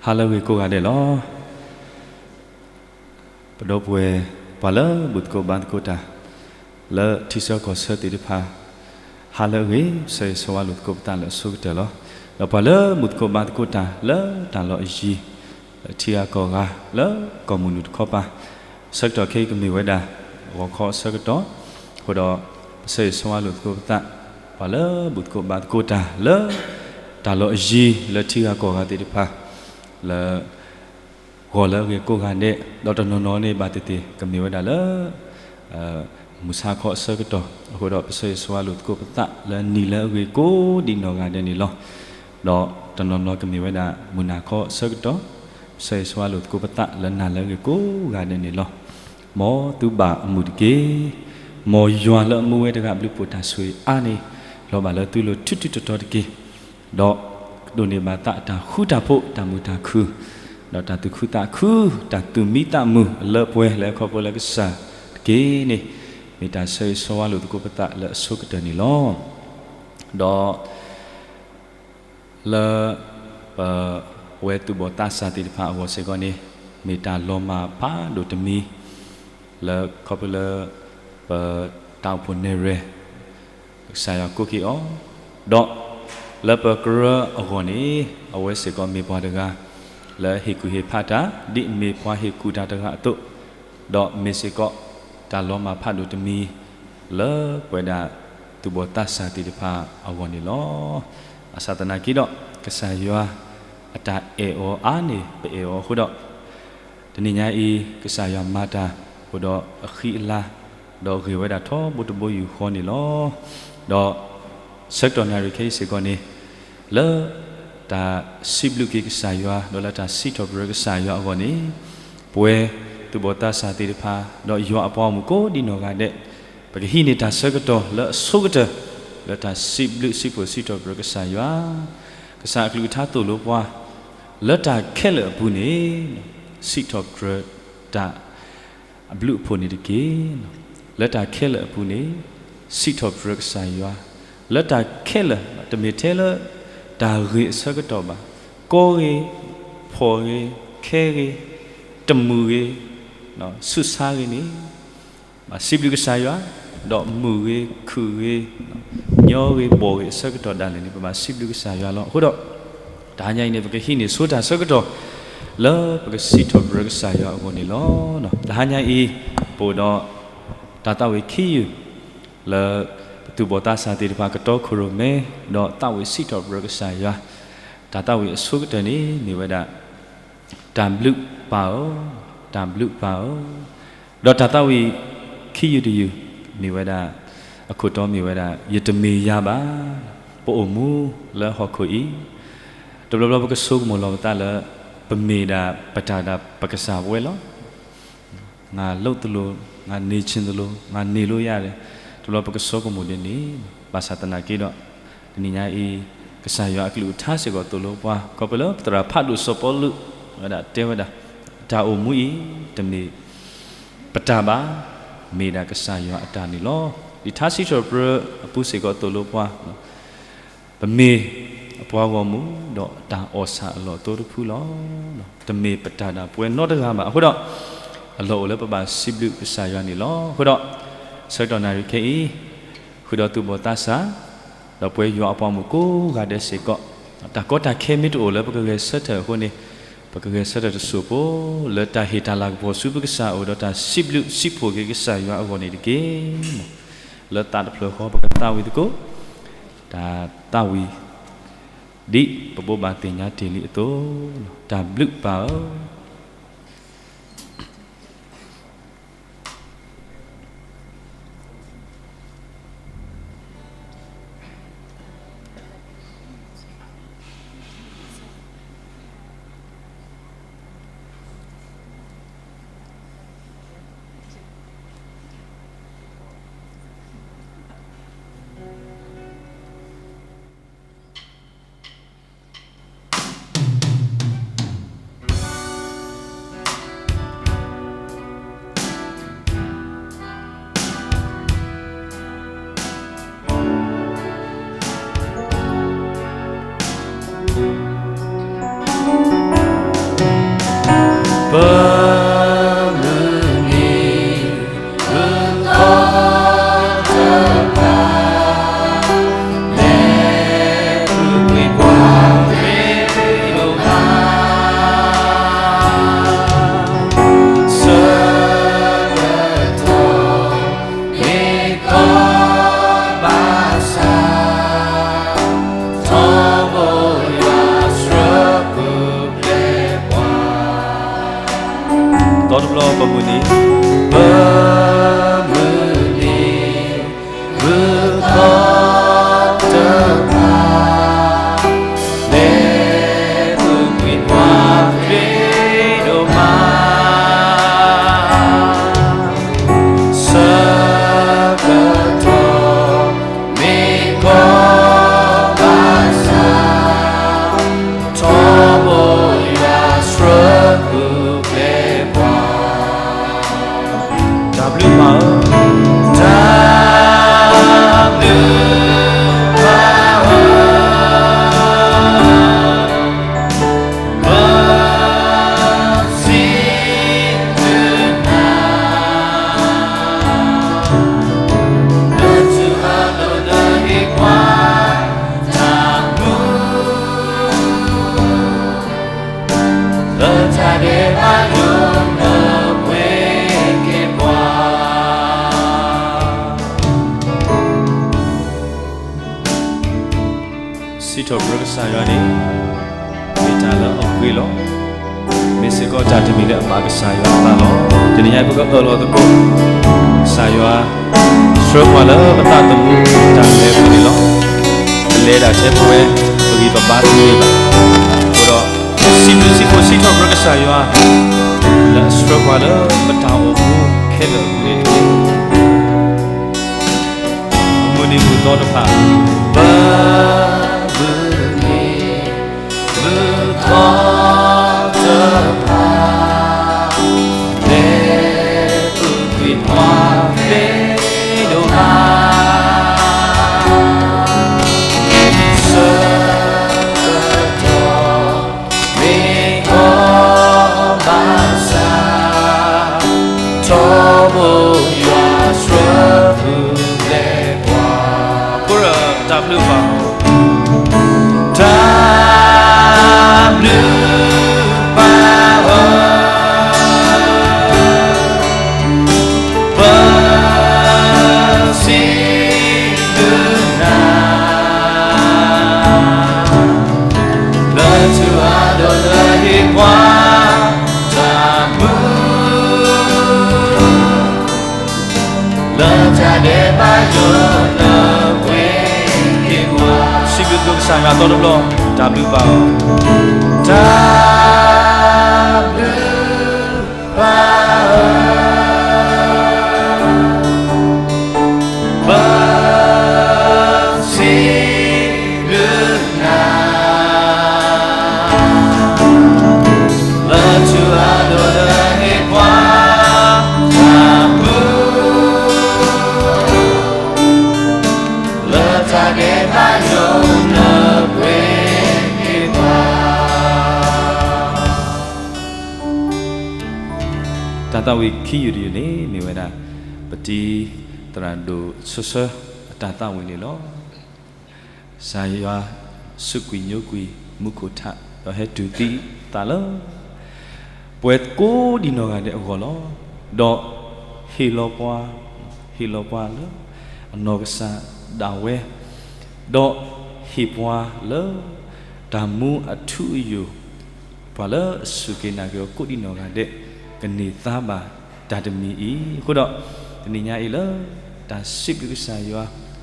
ဟါလၢအဂ့ၤကိးဂၤဒဲးလီၤ. ပဒီပုၢ်ဝဲၢ် ပှၤလၢဘူၣ်သကိးဘါသကိးတၢ် လၢထံဆၢကီၢ်ဆၢသ့ၣ်တဖၣ် ဟါလၢအဂ့ၤ ပဆၢဂ့ၤဆၢဝါလိာ်သကိးပသးလၢအဆိကတၢၢ်လီၤ. ဒီးပှၤလၢဘူၣ်သကိးဘါသကိးတၢ်လၢတၢ်လီၢ်အယံၤ လၢထံဂၤကီၢ်ဂၤ လၢကီၢ်မုၢ်နုာ်တခီပၤ ဆၢကတီၢ်ခဲအံၤကမ့ၢ်ဝဲဒၣ် ဂီၤခီအဆၢကတီၢ်, အဃိဒီး ပဆၢဂ့ၤဆၢဝါလိာ်သကိးပသး ပှၤလၢဘူၣ်သကိးဘါသကိးတၢ်လၢ တၢ်လီၢ်အယံၤလၢထံဂၤကီၢ်ဂၤသ့ၣ်တဖၣ် လၢ ဂီၤလၢအဂ့ၤကိးဂၤဒဲး, ဒီးတနီၤနီၤန့ၣ်ဘၣ်သ့ၣ်သ့ၣ် ကမ့ၢ်ဝဲဒၣ်လၢ မုၢ်ဆါခီအဆၢကတီၢ်, အဃိဒီးပဆၢဂ့ၤဆၢဝါလိာ်သကိးပသးလၢနံၤလၢအဂ့ၤကိးဒံးနီၢ်ဂၤဒဲးန့ၣ်လီၤ. ဒီးတနီၤနီၤကမ့ၢ်ဝဲဒၣ်မုၢ်နၤခီအဆၢကတီၢ်, ပဆၢဂ့ၤဆၢဝါလိာ်သကိးပသးလၢနၤလၢအဂ့ၤကိးဂၤဒဲးန့ၣ်လီၤ. မ်သုဘၣ်အမုာ်တက့ၢ်. မ်ယွၤလၢအမူဝဲတဂၤအဘျုးအဖှိၣ်တၢ်ဆိၣ်ဂ့ၤအါန့ၣ် လီၤဘၣ်လၢသုလိၤထူထူတီတီတက့ၢ်. ဒီးကဒိးန့ၢ်ဘၣ်သးအတၢ်ဃူတၢ်ဖိး တၢ်မုာ်တၢ်ခုၣ်, ဒီးတၢ်သူၣ်ခုသးခု, တၢ်သူၣ်မံသးမုာ်လၢပှဲၤလၢအခီဖျိလၢကစၢ်တက့ၢ်န့ၣ်, မ့ၢ်တၢ်ဆၢဂ့ၤဆၢဝါလိာ်သကိးပသးလၢအဆိကတၢၢ်န့ၣ်လီၤ. ဒီး လၢ ပဝဲသူၣ်ဘီၣ်သးစၢ်သ့ၣ်တဖၣ်အဂီၢ်စ့ၢ်ကီးန့ၣ်, မ့ၢ်တၢ်လီၤမၢ်ဖးဒိၣ်တမံၤ လၢခီဖျိလၢ ပတၢ်အိၣ်ဖှိၣ်နဲၣ်ရွဲၣ် ကစၢ်ယွၤကိးက့ၤအီၤ, ဒီးလၢပကရၢအဂီၢ်န့ၣ် အဝဲစ့ၢ်ကီးမ့ၢ်ပှၤတဂၤ လၢဟ့ၣ်ကူၣ်ဟ့ၣ်ဖးတၢ် ဒ်အမ့ၢ်ပှၤဟ့ၣ်ကူၣ်တၢ်တဂၤအသိး, ဒီးမ့ၢ်စ့ၢ်ကီး တၢ်လီၤမၢ်ဖးဒိၣ်တမံၤ လၢပဝဲဒၣ် သူၣ်ဘီၣ်သးစၢ်သ့ၣ်တဖၣ်အဂီၢ်န့ၣ်လီၤ. ဘၣ်ဆၣ်သနာ်က့ဒီး ကစၢ်ယွၤအတၢ်အဲၣ်အီၤအါန့ၢ်ပအဲၣ်အီၤအဃိဒီး တနံၤညါအံၤ ကစၢ်ယွၤမၤတၢ် အိၣ်ဒီးအဃံအလၤ ဒီးဂ့ၤဝဲဒၣ်ထီဘိတဘိယူၢ်ဃီန့ၣ်လီၤ. ဒီးဆၢကတီၢ်နၣ်ရံၣ်ခဲအံၤစ့ၢ်ကီးန့ၣ် လၢတၢ်စံးဘျုးက့ၤကစၢ်ယွၤ ဒီးလၢတၢ်စံးထီၣ်ပတြၢၤကစၢ်ယွၤအဂီၢ်န့ၣ် ပဝဲသူၣ်ဘီၣ်သးစၢ်သ့ၣ်တဖၣ် ဒီးယွၤအပှၤဂီၢ်မုၢ်ကိးဒံးနီၢ်ဂၤဒဲး ပကဟံးန့ၢ်တၢ်ဆၢကတီၢ်လၢအဆိကတၢၢ် လၢတၢ်စံးဘျုးစံးဖှိၣ်စံးထီၣ်ပတြၢၤကစၢ်ယွၤ, ကစၢ်အကလုၢ်ကထါသိၣ်လိပှၤ လၢတၢ်ခဲလၢာ်အပူၤန့ၣ် စံးထီၣ်ပတြၢၤတၢ် အဘျုးအဖှိၣ်န့ၣ်တက့ၢ်. လၢတၢ်ခဲလၢာ်အပူၤန့ၣ် စံးထီၣ်ပတြၢၤကစၢ်ယွၤ, လၢတၢ်ခဲလၢာ် တမ့ၢ်ထဲလၢ တၢ်ဂ့ၤအဆၢကတီၢ်ဘၣ်, ကီဂ့ၤ, ဖှီၣ်ဂ့ၤ, ခဲဂ့ၤ, တမုာ်ဂ့ၤ, ဆူးဆါဂ့ၤန့ၣ် ဘၣ်စံးဘျုးကစၢ်ယွၤ, ဒီးမုာ်ဂ့ၤ, ခုၣ်ဂ့ၤ, ညီဂ့ၤ, ဘှီၣ်ဂ့ၤအဆၢကတီၢ်ဒၣ်လဲာ်န့ၣ် ပဘၣ်စံးဘျုးကစၢ်ယွၤလီၤ. အဃိဒီး တဟါညါအံၤန့ၣ် ပကဟံးန့ၢ်ဆိတၢ်ဆၢကတီၢ် လၢပကစံးထီၣ်ပတြၢၤကစၢ်ယွၤအဂီၢ်န့ၣ်လီၤ. တဟါညါအံၤ ပအိၣ်ဒီး တၢ်သးဝံၣ်ခံယုၢ် လၢ ပသူၣ်ဘီၣ်သးစၢ်သ့ၣ်တဖၣ်ကတီခိၣ်ရိၣ်မဲ ဒီးသးဝံၣ်စံးထီၣ်ပတြၢၤကစၢ်ယွၤ, တၢ်သးဝံၣ်အဆိကတၢၢ်န့ၣ် မ့ၢ်ဝဲဒၣ် တၢ်ဘျုးပၢ်ဧၢ, တၢ်ဘျုးပၢ်ဧၢ, ဒီးတၢ်သးဝံၣ်ခံယုၢ်တယုၢ် မ့ၢ်ဝဲဒၣ် အခိၣ်တီမ့ၢ်ဝဲဒၣ် ယတမ့ၢ်ယၤဘၣ်, ပအိၣ်မူလၢဟီၣ်ခိၣ်အံၤ, တဘျီဘျီပကဆိကမိၣ်လီၤပသးလၢ ပမ့ၢ်ဒၣ်ပတၢ်ဒၣ်ပကစၢ်ပဝဲလီၤ. ငါလုပ်သလို, ငါနေချင်သလို, ငါနေလို့ရတယ်, တဘျီပကဆိကမိၣ်ဒ်န့ၣ်, ဘၣ်ဆၣ်သနာ်က့ဒီး တနံၤညါအံၤ ကစၢ်ယွၤအကလုၢ်ကထါစ့ၢ်ကီးသိၣ်လိပှၤ ခီဖျိလၢပသရၣ်ဖးဒိၣ်စီၤပီလူး ဝဲဒၣ်တဲဝဲဒၣ်, တၢ်အိၣ်မူအံၤ တမ့ၢ် ပတၢ်ဘၣ်, မ့ၢ်ဒၣ်ကစၢ်ယွၤအတၢ်န့ၣ်လီၤ. လံာ်ထါစံးထီၣ်ပတြၢၤအပူၤစ့ၢ်ကီးသိၣ်လိပှၤ ပမ့ၢ်အပှၤဂီၢ်မုၢ် ဒီးတၢ်အီၣ်ဆၣ်အလီၢ်အသိတဖုလီၤ. တမ့ၢ်ပတၢ်ဒၣ်ပဝဲနီတဂၤဘၣ်. အဃိဒီး အလီၢ်အိၣ်လၢပဘၣ်စံးဘျုးကစၢ်ယွၤန့ၣ်လီၤ. အဃိဒီး ဆၢကတီၢ်နၣ်ရံၣ်ခဲအံၤ ဃုာ်ဒီးသူၣ်ဘီၣ်သးစၢ် ဒီးပဝဲယွၤအပှၤဂီၢ်မုၢ်ကိးဂၤဒဲးစ့ၢ်ကီး, တၢ်ကီတၢ်ခဲမ့ၢ်တအိၣ်လၢပကဂဲၤဆၢထၢၣ်အဃိန့ၣ်, ပကဂဲၤဆၢထၢၣ်တစိၢ်ဖိ လၢတၢ်ဟ့ၣ်တၢ်လၤကပီၤဆူပကစၢ်အအိၣ် ဒီးတၢ်စံးဘျုးစံးဖှိၣ်က့ၤကစၢ်ယွၤအဂီၢ်န့ၣ်တက့ၢ်. လၢသးတဖျၢၣ်ဃီပကသးဝံၣ်သကိး တၢ်သးဝံၣ် ဒ်ပဘိးဘၣ်သ့ၣ်ညါတ့ၢ်လံအသိး, တၢ်ဘျုးပၢ်ဧၢ. တဘျီပမုၢ်နံၤ, ပမုၢ်နံၤ မုၢ်သီတဖၣ်, လဲၤပူၤကွံာ်ပှၤရ့ဒိၣ်မး ဆၢကတီၢ်မ့ၢ်ကီဘၣ်ဆၣ်, ထီဘိယွၤဆှၢပူၤဖျဲးပှၤ, တၢ်ဘျုးပၢ်ဧၢ, တၢ်ဘျုးပၢ်ဧၢ, ပစံးဘျုးနၤ လၢထူအလိၤလၢဟ့ၣ်ပှၤတၢ်မူ, လၢတၢ်ဒဲးဘးယိာ်လၢပှ့ၤက့ၤပှၤ စံးထီၣ်ပတြၢၤကစၢ်ယွၤန့ၣ် မ့ၢ်တၢ်လၢအဂ့ၤလီၤ. မ့ၢ်စ့ၢ်ကီးတၢ်တမံၤလၢအဘၣ်ကစၢ်ယွၤအသးလီၤ. တနံၤညါပကအၢၣ်လီၤသကိး ကစၢ်ယွၤဆှၢပှၤလၢပသးသမူတၢ်လဲၤအပူၤန့ၣ်လီၤ. ပလဲၤဒၣ်ထဲပဝဲပဂံၢ်ပဘါတမ့ၢ်ဘၣ်. အဃိဒီး စံးဘျုးစံးဖှိၣ်စံးထီၣ်ပတြၢၤကစၢ်ယွၤ လၢအဆှၢပှၤလၢပတၢ်အိၣ်မူခဲလၢာ်အပူၤန့ၣ်တက့ၢ်. မုၢ်နံၤမုၢ်သီတဖၣ်, ပမုၢ်နံၤ မုၢ်သီတဖၣ်, လဲၤပူၤကွံာ်ပှၤရ့ဒိၣ်မး ဆၢကတီၢ်မ့ၢ်ကီဘၣ်ဆၣ်, ထီဘိယွၤဆှၢပူၤဖျဲးပှၤ ကိးရတၢ်ဘျုးပၢ်, တၢ်ဘျုးပၢ်ဧၢ, ပစံးဘျုးနၤ လၢထူအလိၤလၢဟ့ၣ်ပှၤတၢ်မူ လၢတၢ်ဒဲးဘးယိာ်လၢပှ့ၤက့ၤပှၤ စံးဘျုးကစၢ်ယွၤသီတဘျီ, တၢ်ဘျုးပၢ်ဧၢ, တၢ်ဘျုးပၢ်ဧၢ, ပစံးဘျုးနၤ လၢထူအလိၤလၢဟ့ၣ်ပှၤတၢ်မူ လၢတၢ်ဒဲးဘးယိာ်လၢပှ့ၤက့ၤပှၤ တၢ်သးဝံၣ်ခံယုၢ်တယုၢ်န့ၣ် မ့ၢ်ဝဲဒၣ် ပတံၤသရၣ်ဒိၣ်စိၤဆၢအတၢ်သးဝံၣ်န့ၣ်လီၤ. ကစၢ်ယွၤစူးကွံာ်ညိကွံာ်မူခိၣ်ထး ဒီးဟဲတူၢ်သံသးလၢ ပဝဲကိးဒံးနီၢ်ဂၤဒဲးအဂီၢ်လီၤ. ဒီးဟ့ၣ်လီၤပှၤ, ဟ့ၣ်လီၤပှၤလၢအနီၢ်ကစၢ်ဒၣ်ဝဲ, ဒီးဟ့ၣ်ပှၤလၢ တၢ်မူအထူအယိာ် ပှၤလၢအစူၢ်က့ၤနာ်က့ၤအီၤကိးဒံးနီၢ်ဂၤဒဲး ကန့ၢ်သါဘၣ်တၢ်တမံၤအံၤ. အဃိဒီး တနံၤညါအံၤလၢ တၢ်စံးဘျုးကစၢ်ယွၤ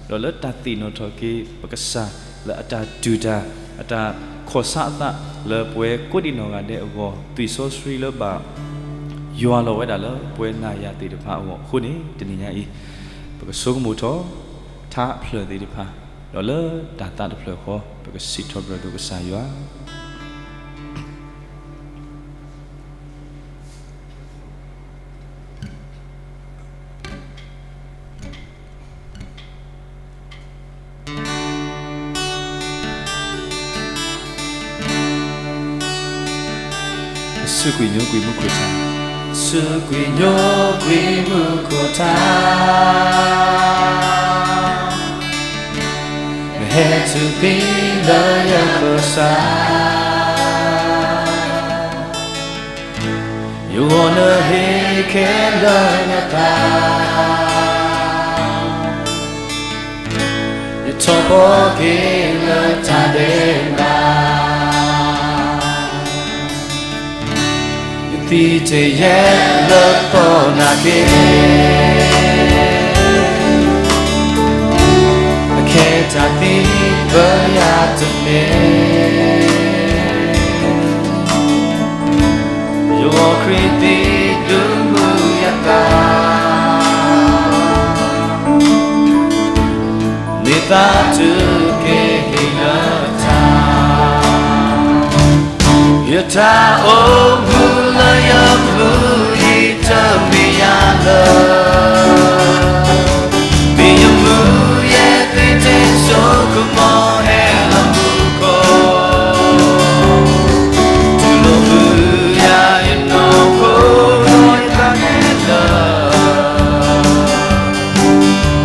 ဒီးလၢတၢ်သ့ၣ်နီၣ်ထီၣ်က့ၤပကစၢ် လၢအတၢ်တူၢ်တၢ် အတၢ်ခီၣ်ဆါအသး လၢပဝဲကိးဒံးနီၢ်ဂၤဒဲးအဂီၢ် သွံၣ်စီဆှံလၢဘၣ်ယွၤလီၤဝဲဒၣ်လၢပဝဲနၤယၤသ့ၣ်တဖၣ်အဂီၢ်အဃိန့ၣ် တနံၤညါအံၤ ပကဆိကမိၣ်ထီၣ် ထါအဖျၢၣ်သ့ၣ်တဖၣ် ဒီးလၢတၢ်သးတဖျၢၣ်ဃီ ပကစံးထီၣ်ပတြၢၤကစၢ်ယွၤ စူးကွံာ်ညိကွံာ်မူခိၣ်ထး, စူးကွံာ်ညိကွံာ်မူခိၣ်ထး, နဟဲတုၤသံလၢယကစၢ် ယဂီၢ်နဟ့ၣ်ခဲလၢာ်နသး, ယထီၣ်ပှီၢ်က့ၤလၢတၢ်ဒဲးဘး, ယ သံတယဲလၢသီနာ်က့, အခဲတၢ်သံပယၤတမ့ၢ်, ယဂီၢ်ခရံာ်သံဒုးမုာ်ယသး, မ့ၢ်သးတုၤက့ၤဟံၣ်လၢထး ယတၢ်အိၣ်မူလၢယပူၤအံၤတမ့ၢ်ယၤလၢ, မ့ၢ်ယမူယသ့ထဲစိကမီၤဟဲလၢမူခိၣ်, တူၢ်လိာ်မုာ်ယၤယနီၢ်ခိဒီးယသးခဲလၢာ်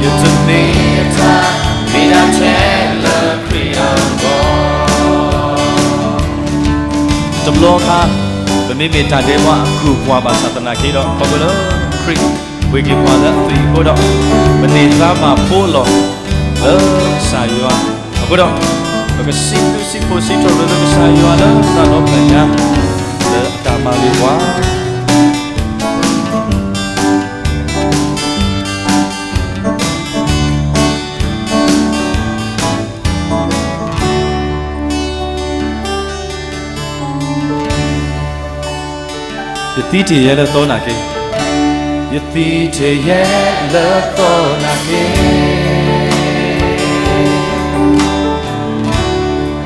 ယတမ့ၢ်ယတၢ်, မ့ၢ်ဒၣ်ထဲလၢခရံာ်အဂီၢ်. တဘျီခါ, ပမ့မ့ၢ်တၢ်ဒဲးဘးအကုၢ်အပှၤဘၣ်ဆၣ်သနာ်က့ဒီး ခီဖျိလၢခရံာ်ပှ့ၤက့ၤပှၤလၢအသွံၣ်အဃိဒီး, ပန့ၢ်သါဘၣ်ဖိအလီၢ်လၢကစၢ်ယွၤအဃိဒီး, ပကစံးဘျုးစံးဖှိၣ်စံးထီၣ်ပတြၢၤလၢကစၢ်ယွၤလၢသးဒီဖျၢၣ်ညါ လၢအတၢ်မၤဂ့ၤပှၤ ယသံတယဲလၢသီနာ်က့, ယသံတယဲလၢသီနာ်က့,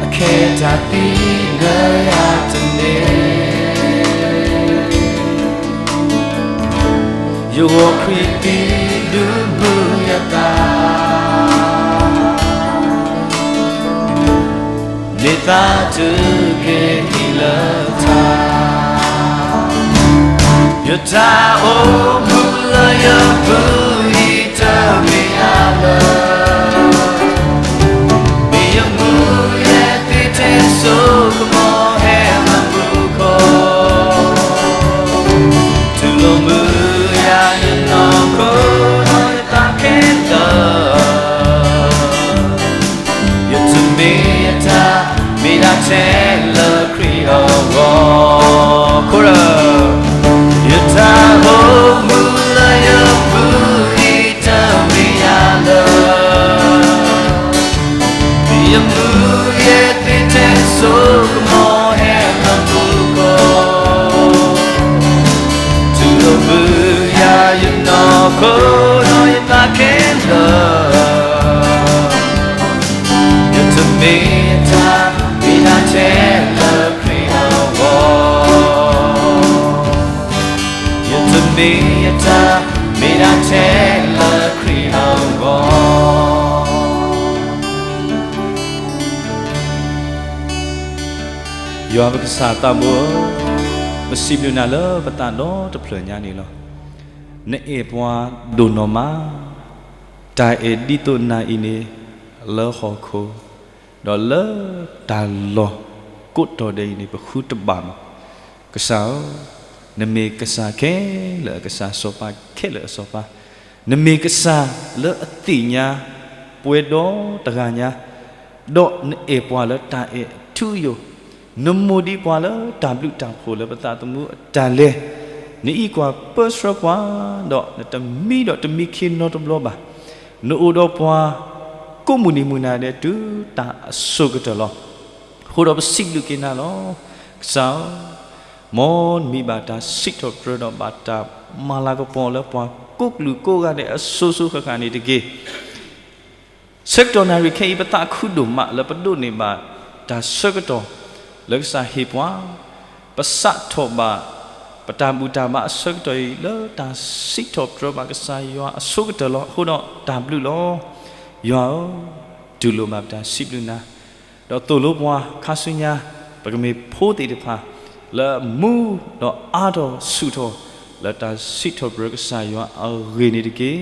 အခဲတၢ်သံလၢယၤတန့ၢ် ယဂီၢ်ခရံာ်သံဒုးမုာ်ယသး, မ့ၢ်သးတုၤက့ၤဟံၣ်လၢထး, ယတၢ်အိၣ်မူလၢယပူၤအံၤတမ့ၢ်ယၤလၢ မ့ၢ်ယမူယသ့ထဲစိကမီၤဟဲလၢမူခိၣ်, တူၢ်လိာ်မုာ်ယၤယနီၢ်ခိဒီးယသးခဲလၢာ်, ယတမ့ၢ်ယတၢ်, မ့ၢ်ဒၣ်ထဲလၢခရံာ်အဂီၢ်, ခိၣ်ရၢ, ယတၢ်အိၣ်မူလၢယပူၤအံၤတမ့ၢ်ယၤလၢ ယမူယသ့ထဲစိကမီၤဟဲလၢမူခိၣ်, တူၢ်လိာ်မုာ်ယၤယနီၢ်ခိဒီးယသးခဲလၢာ်, ယတမ့ၢ်ယတၢ်, မ့ၢ်ဒၣ်ထဲလၢခရံာ်အဂီၢ်, ယတမ့ၢ်ယတၢ်, မ့ၢ်ဒၣ်ထဲလၢခရံာ်အဂီၢ်. ယွၤပကစၢ်သးဘိဧၢ, ပစံးဘျုးနၤလၢပသးဒီတဖျၢၣ်ညါန့ၣ်လီၤ. နအဲၣ်ပှၤဒိၣ်နီၢ်မး, တၢ်အဲၣ်ဒ်သိးနၤအံၤန့ၣ် လၢဟီၣ်ခိၣ်, ဒီးလၢတၢ်လီၢ်ကိးတီၤဒဲးအံၤန့ၣ် ပဃုတဘၣ်မး. ကစၢ်ဧၢ, နမ့ၢ်ကစၢ်ခဲလၢာ်အကစၢ်, စီၤပၤခဲလၢာ်အစီၤပၤ, နမ့ၢ်ကစၢ်လၢအသ့ၣ်ညါပှဲၤဒီတဂၤညါ, ဒီးနအဲၣ်ပှၤလၢတၢ်အဲၣ်အထူအယိာ်, နမိၣ်ဒံးပှၤလၢတၢ်ဘျုးတၢ်ဖှိၣ်လၢပသးသမူအတၢ်လဲၤ, နအံးကွၢ်ပၢဆှၢပှၤ, ဒီးနတမံဒီးတမံခ့နီတဘျီဘၣ်. နအိၣ်ဒီးပှၤ ကိးမုၢ်နံၤမုၢ်နၤဒဲး တုၤတၢ်အစိၤကတၢၢ်လီၤ. အဃိဒီးပစံးဘျုးက့ၤနၤလီၤ. ကစၢ်ဧၢ, မ်နမံဘၣ်တၢ်စံးထီၣ်ပတြၢၤဒီးဘၣ်တၢ်မၤလၤကပီၤလၢပှၤကိးကလုာ်ကိးဂၤဒဲးအစိၤစိၤဃၣ်ဃၣ်န့ၣ်တက့ၢ်. ဆၢကတီၢ်နၣ်ရံၣ်ခဲအံၤ ပသးခုဒိၣ်မးလၢပဒိးန့ၢ်ဘၣ်တၢ်ဆၢကတီၢ်လၢကစၢ်ဟ့ၣ်ပှၤ, ပစးထီၣ်ဘၣ်ပတၢ်ဘူၣ်တၢ်ဘါအဆၢကတီၢ်အံၤ လၢတၢ်စံးထီၣ်ပတြၢၤဘၣ်ကစၢ်ယွၤအဆိကတၢၢ်လီၤ. အဃိဒီးတၢ်ဘျုးလီၤ. ယွၤဧၢ, တူၢ်လိာ်ဘၣ်ပတၢ်စံးဘျုးနၤ, ဒီးသိၣ်လိပှၤခါဆူညါ ပကမ့ၢ်ဖိသ့ၣ်တဖၣ် လၢအမူဒီးအါထီၣ်ဆူၣ်ထီၣ် လၢတၢ်စံးထီၣ်ပတြၢၤကစၢ်ယွၤအဂ့ၢ်န့ၣ်တက့ၢ်.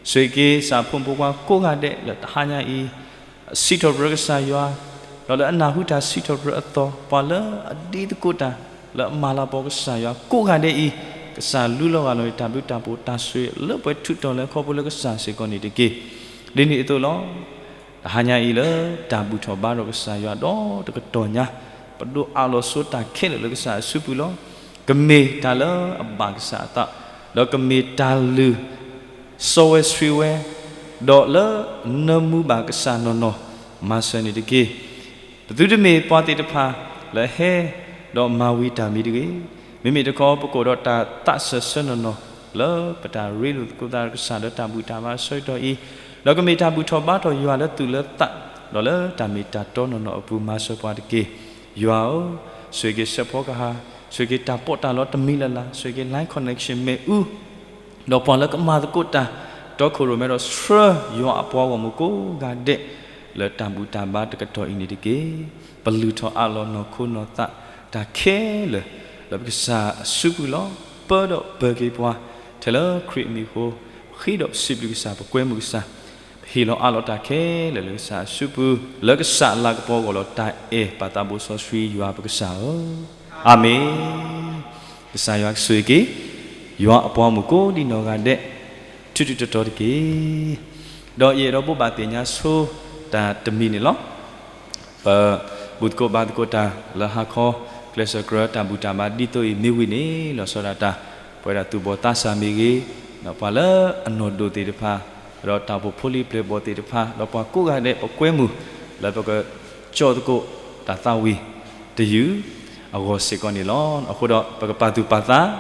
ဆိၣ်ဂ့ၤက့ၤ ကစၢ်ဖိမုၣ်ဖိခွါကိးဂၤဒဲးလၢတဟါညါအံၤ စံးထီၣ်ပတြၢၤကစၢ်ယွၤ, ဒီးလၢအနၢ်ဟူတၢ်စံးထီၣ်ပတြၢၤအသီ, ပှၤလၢအဒ်သကိးတၢ် လၢအမၤလၤကပီၤကစၢ်ယွၤကိးဂၤဒဲးအံၤ, ကစၢ်လူလီၤဂာ်လီၤန့ၣ် တၢ်ဘျုးတၢ်ဖှိၣ်တၢ်ဆိၣ်ဂ့ၤ လၢပှဲၤထူးတီၤလၢခီဖျိလၢကစၢ်စ့ၢ်ကီးန့ၣ်တက့ၢ်. ဒ်န့ၣ်အသိးလီၤ. တဟါညါအံၤလၢတၢ်ဘူၣ်ထီၣ်ဘါထီၣ်ကစၢ်ယွၤဒီးတကတီၢ်ညါ, ပဒိးအးလီၤဆိတၢ်ခဲလၢာ်လၢကစၢ်အစုပူၤလီၤ. ကမ့ၢ်တၢ်လၢအဘၣ်ကစၢ်အသး, ဒီးကမ့ၢ်တၢ်လုၢ်စီဝဲဆှံဝဲ, ဒီးလၢနၢမူဘၣ်ကစၢ်နီၢ်နီၢ်, မၤစၢၤန့ၣ်တက့ၢ်. ပသုတမ့ၢ်ပှၤသ့ၣ်တဖၣ်လၢအဟဲဒီးမၤဝံၤတၢ်မံၤတဂ့ၤ. မ့မ့ၢ်တခီ ပကအိၣ်ဒီးတၢ်သးစၢၤဆၢနီၢ်နီၢ် လၢပတၢ်ရ့လိာ်သကိးသးကစၢ်လၢတၢ်ဘူၣ်တၢ်ဘါအဆၢကတီၢ်အံၤ, ဒီးကမ့ၢ်တၢ်ဘူၣ်ထီၣ်ဘါထီၣ်ယွၤလၢသူၣ်လၢသး, ဒီးလၢတၢ်မ့ၢ်တၢ်တီနီၢ်နီၢ်အပူၤ မၤစၢၤပှၤတက့ၢ်. ယွၤဧၢ, ဆိၣ်ဂ့ၤက့ၤစဲးဖီကဟၣ်, ဆိၣ်ဂ့ၤက့ၤတၢ်ပီးတၢ်လီတမံၤလၢ်လၢ်, ဆိၣ်ဂ့ၤက့ၤ line connection မ့ၣ်အူ ဒီးပှၤလၢကမၤသကိးတၢ် တီခိၣ်ရိၣ်မဲဒီးဆှၢယွၤအပှၤဂီၢ်မုၢ်ကိးဂၤဒဲး လၢတၢ်ဘူၣ်တၢ်ဘါတကတီၢ်အံၤန့ၣ်တက့ၢ်. ပလုၢ်ထီၣ်အးလီၤနီၢ်ခိနီၢ်သးတၢ်ခဲလၢာ် လၢပကစၢ်အစုပူၤလီၤ. ပၢဒီးပၢၤက့ၤပှၤ ထဲလၢခရံာ်အမံၤအဃိ, ဃ့ဒီးပစံးဘျုးကစၢ် ပကွဲမုာ်ကစၢ်, ပဟ့ၣ်လီၤအးလီၤတၢ်ခဲလၢာ်လၢကစၢ်အစုပူၤ, လၢကစၢ်အလၤကပီၤအဂီၢ်လီၤ. တၢ်အဲၣ်ပၢ်သးဘိစီဆှံယွၤပကစၢ်ဧၢ, အၤမ့ၣ်. ကစၢ်ယွၤကဆိၣ်ဂ့ၤက့ၤ ယွၤအပှၤဂီၢ်မုၢ်ကိးဒံနီၢ်ဂၤဒဲး ထူးထူးတီၤတီၤတက့ၢ်. ဒီးယအဲၣ်ဒိးဘိးဘၣ်သ့ၣ်ညါဆိတၢ်တမံၤန့ၣ်လီၤ. ပဘူၣ်သကိးဘါသကိးတၢ်လၢဟါခီ ကျဲးစၢးကြၢးတၢ်ဘူၣ်တၢ်ဘါဒ်သိးအံၤမ့ၢ်ဝံၤန့ၣ် လီၤဆီဒၣ်တၢ် ပဝဲဒၣ်သူၣ်ဘီၣ်သးစၢ်မ့ၢ်ဂ့ၤ, ဒီးပှၤလၢအနီၢ်ဒိၣ်သ့ၣ်တဖၣ်, ဒီးတၢ်အိၣ်ဖှိၣ်ဖိလံၤပျဲၢ်ဘီၣ်သ့ၣ်တဖၣ်, ဒီးပှၤကိးဂၤဒဲး ပကွဲမုာ်လၢပက ကၠီၣ်သကိးတၢ်သးဝံၣ်တယုၢ်အဂီၢ်စ့ၢ်ကီးန့ၣ်လီၤ. အဃိဒီး ပကပာ်သူၣ်ပာ်သး,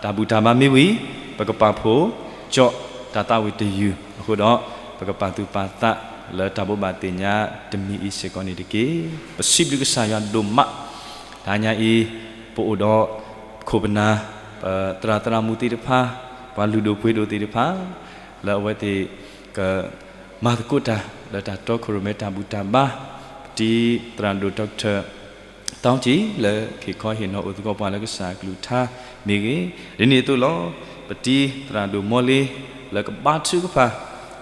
တၢ်ဘူၣ်တၢ်ဘါမ့ၢ်ဝံၤ ပကပာ်ဖှိၣ်ကၠီၣ်တၢ်သးဝံၣ်တယုၢ်အဃိဒီး ပကပာ်သူၣ်ပာ်သးလၢတၢ်ဘိးဘၣ်သ့ၣ်ညါတမံၤအံၤစ့ၢ်ကီးန့ၣ်တက့ၢ်. ပစံးဘျုးကစၢ်ယွၤဒိၣ်မး, တဟါညါအံၤ ပအိၣ်ဒီးခိၣ်ပနၢ်, ပသရၣ်သရၣ်မုၣ်သ့ၣ်တဖၣ်, ပှၤလုၢ်ဒိၣ်ပှ့ၤဒိၣ်သ့ၣ်တဖၣ်, လၢအဝဲသ့ၣ်က မၤသကိးတၢ်လၢတၢ်တီခိၣ်ရိၣ်မဲတၢ်ဘူၣ်တၢ်ဘါ, ပတံၤသရၣ်ဒိၣ် Doctor သီကံ လၢဟ့ၣ်ခီဟ့ၣ်နီၤအိၣ်သကိးပှၤလၢကစၢ်အကလုၢ်ကထါမ့ၢ်ဂ့ၤ, ဒ်န့ၣ်အသိးလီၤ. ပတံၤသရၣ်ဒိၣ်မီလ့ လၢကဘါထုကဖၣ်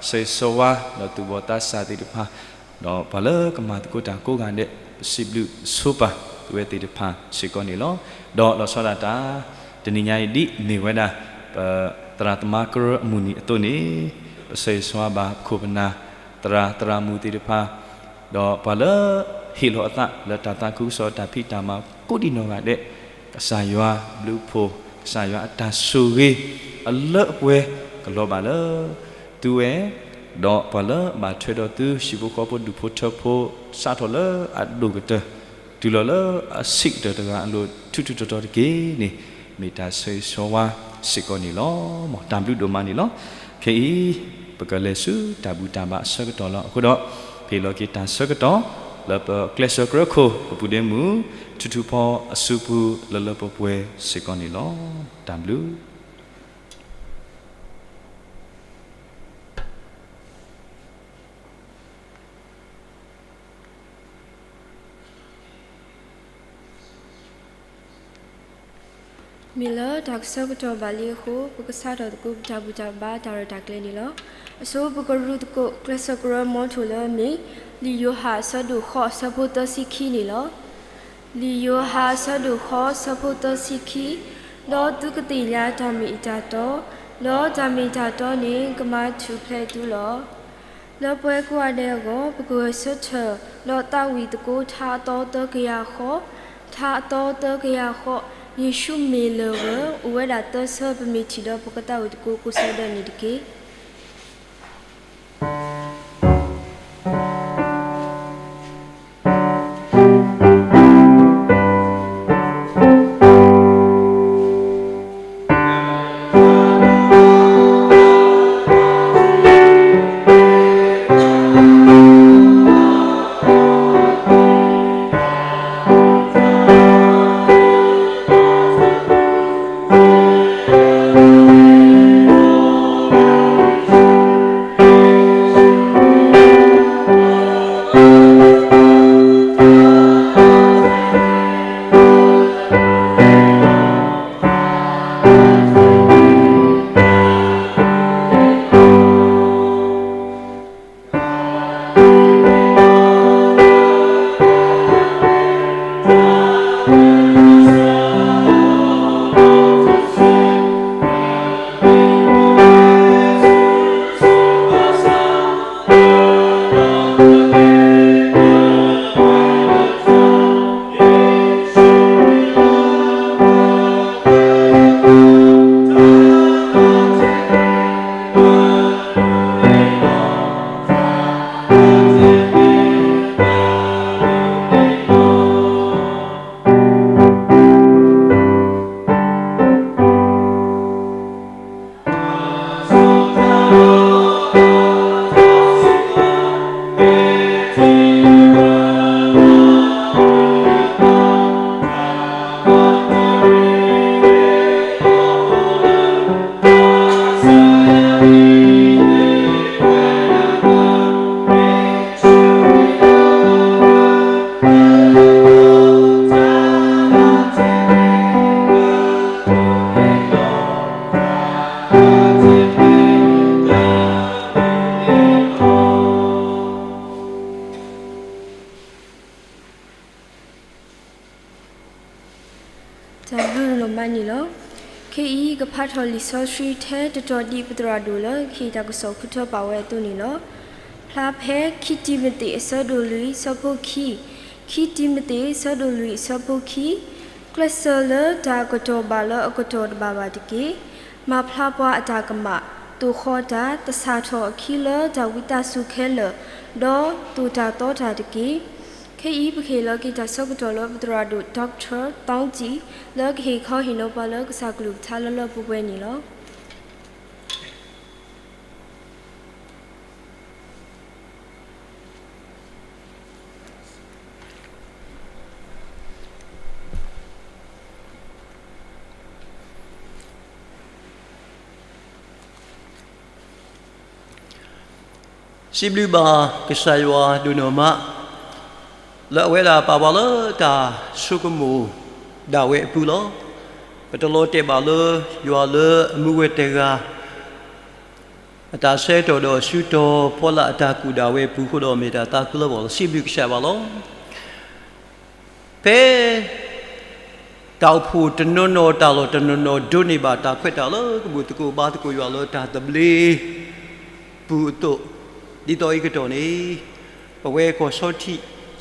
ဆၢဂ့ၤဆၢဝါ ဒီးသူၣ်ဘီၣ်သးစၢ်သ့ၣ်တဖၣ်, ဒီးပှၤလၢကမၤသကိးတၢ်ကိးဂၤဒဲး ပစံးဘျုးဆိပာ်ဝဲသ့ၣ်တဖၣ်စ့ၢ်ကီးန့ၣ်လီၤ. ဒီးလီၤဆီဒၣ်တၢ် တနံၤညါအံၤဒ်မ့ၢ်ဝဲဒၣ် ပသရၣ်သမါကရၢအမုၢ်နံၤအသိးန့ၣ်, ပဆၢဂ့ၤဆၢဝါဘၣ်ပခိၣ်ပနၢ်, သရၣ်သရၣ်မုၣ်သ့ၣ်တဖၣ်, ဒီးပှၤလၢဟ့ၣ်လီၤအသးလၢတၢ်သးခုကစီၣ်တၢ်ဖံးတၢ်မၤကိးဒံနီၢ်ဂၤဒဲး, ကစၢ်ယွၤဘျုးဖှိၣ်, ကစၢ်ယွၤအတၢ်ဆိၣ်ဂ့ၤအလၢအပှဲၤကလီၤဘၣ်လၢသုဝဲ, ဒီးပှၤလၢအဘၣ်ထွဲဒီးသု ဟံၣ်ဖိဃီဖိဒူၣ်ဖိထၢဖိ စးထီၣ်လၢအဒိၣ်ကတၢၢ် တုၤလီၤလၢအဆံးကတၢၢ်တဂၤအလိၤ ထူးထူးတီၤတီၤတက့ၢ်န့ၣ်, မ့ၢ်တၢ်ဆၢဂ့ၤဆၢဝါစ့ၢ်ကီးန့ၣ်လီၤ. မ်တၢ်ဘျုးဒိၣ်မးန့ၣ်လီၤ. ခဲအံၤ ပကလဲၤဆူတၢ်ဘူၣ်တၢ်ဘါအဆၢကတီၢ်လီၤ. အဃိဒီး ပဟ့ၣ်လီၤက့ၤတၢ်ဆၢကတီၢ် လၢပကျဲးစၢးကြၢးခိၣ် ပပုၢ်ဒ့မုၣ် ထူထူဖီအစုပူၤလၢလၢပှဲၤပှဲၤစ့ၢ်ကီးန့ၣ်လီၤ. တၢ်ဘျုး မ့ၢ်လၢတၢ်ကဆၢကတီၢ်ဘၣ်လံအဃိ ပကစးထီၣ်သကိးပတၢ်ဘူၣ်တၢ်ဘါတၢ်ရဲၣ်တၢ်ကျဲၤန့ၣ်လီၤ. အဆိပကရူသကိးကျဲးစၢးကြၢးမီထိၣ်လၢအမ့ၢ် လံာ်ယိၤဟၣ်အဆၢဒိၣ်ဃိးအဆၢဖိသၢဆံခံန့ၣ်လီၤ. လံာ်ယိၤဟၣ်အဆၢဒိၣ်ဃိးအဆၢဖိသၢဆံခံ, ဒီးသုကသ့ၣ်ညါတၢ်မ့ၢ်အတၢ်တီ, ဒီးတၢ်မ့ၢ်တၢ်တီန့ၣ် ကမၤထူၣ်ဖျဲးသုလီၤ. လၢပှၤကိးဂၤဒဲးအဂီၢ် ပကဂဲၤဆၢထၢၣ် ဒီးသးဝံၣ်သကိးထါအသီသၢကယၤဃိး, ထါအသီသၢကယၤဃိး, ယ့ၣ်ၡူးမ့ၢ်လၢၢ်ဝဲ, အိၣ်ဝဲဒၣ်သၢဆၢ ပမ့ၢ်ထံၣ်ဒီးပကသးဝံၣ်သကိးကိးဆၢဒၢန့ၣ်တက့ၢ်. တၢ်ဘျုးဒိၣ်မးန့ၣ်လီၤ. ခဲအံၤ ကဖးထီၣ်လံာ်စီဆှံထဲတတီၤဒ်ပသရၣ်ဒိၣ်လၢ ကဟ့ၣ်တၢ်ကစီၣ်ဃုထၢပာ်ဝဲအသိးန့ၣ်လီၤ. ဖျါဖဲ ခံတံၤမသ့းအဆၢဒိၣ်လွံၢ်အဆၢဖိခံ, ခံတံၤမသ့းအဆၢဒိၣ်လွံၢ်အဆၢဖိခံ, ကျဲးစၢးလၢတၢ်အကတီၢ်ဘၣ်လၢအကတီၢ်တဘၣ်ဘၣ်တက့ၢ်. မၤဖျါပှၤအတၢ်ကမၣ်, သိၣ်ဃီၤတၢ်, သဆၣ်ထီၣ်အခံလၢတၢ်ဝံသးစူၤခဲလၢာ်, ဒီးသိၣ်တၢ်သီတၢ်တက့ၢ်. ခဲအံၤ ပကဟ့ၣ်လီၤက့ၤတၢ်ဆၢကတီၢ်လၢပသရၣ်ဒိၣ် Doctor Thongci လၢကဟ့ၣ်ခီဟ့ၣ်နီၤပှၤလၢကစၢ်ကလုၢ်ကထါလၢလၢပှဲၤပှဲၤန့ၣ်လီၤ. စံးဘျုးဘၣ်ကစၢ်ယွၤဒိၣ်နီၢ်မး လၢအဝဲဒၣ်ပာ်ပှၤလၢတၢ်ဆိကမိၣ်ဒၣ်ဝဲအပူၤလီၤ. ပတလီၤတဲာ်ဘၣ်လၢယွၤလၢအမူဝဲတဂၤ အတၢ်ဆၢကတီၢ်ဒီးစုတီၤဖီလာ်အတၢ်ကူၣ်ဒၣ်ဝဲအပူၤအဃိဒီး မ့ၢ်တၢ်သးခုလၢပဂီၢ်လီၤ. စံးဘျုးကစၢ်ယွၤလီၤ. ဖဲ တၢ်အိၣ်ဖှိၣ်တနီၤနီၤ တၢ်လီၢ်တနီၤနီၤ ဒိးန့ၢ်ဘၣ်တၢ်ခွဲးတၢ်ယာ်လၢ ကဘူၣ်သကိးဘါသကိးယွၤလၢတၢ်သဘျ့ပူၤအသိး, ဒ်သိးအံၤကတီၢ်န့ၣ် ပဝဲကီၢ် ဆီ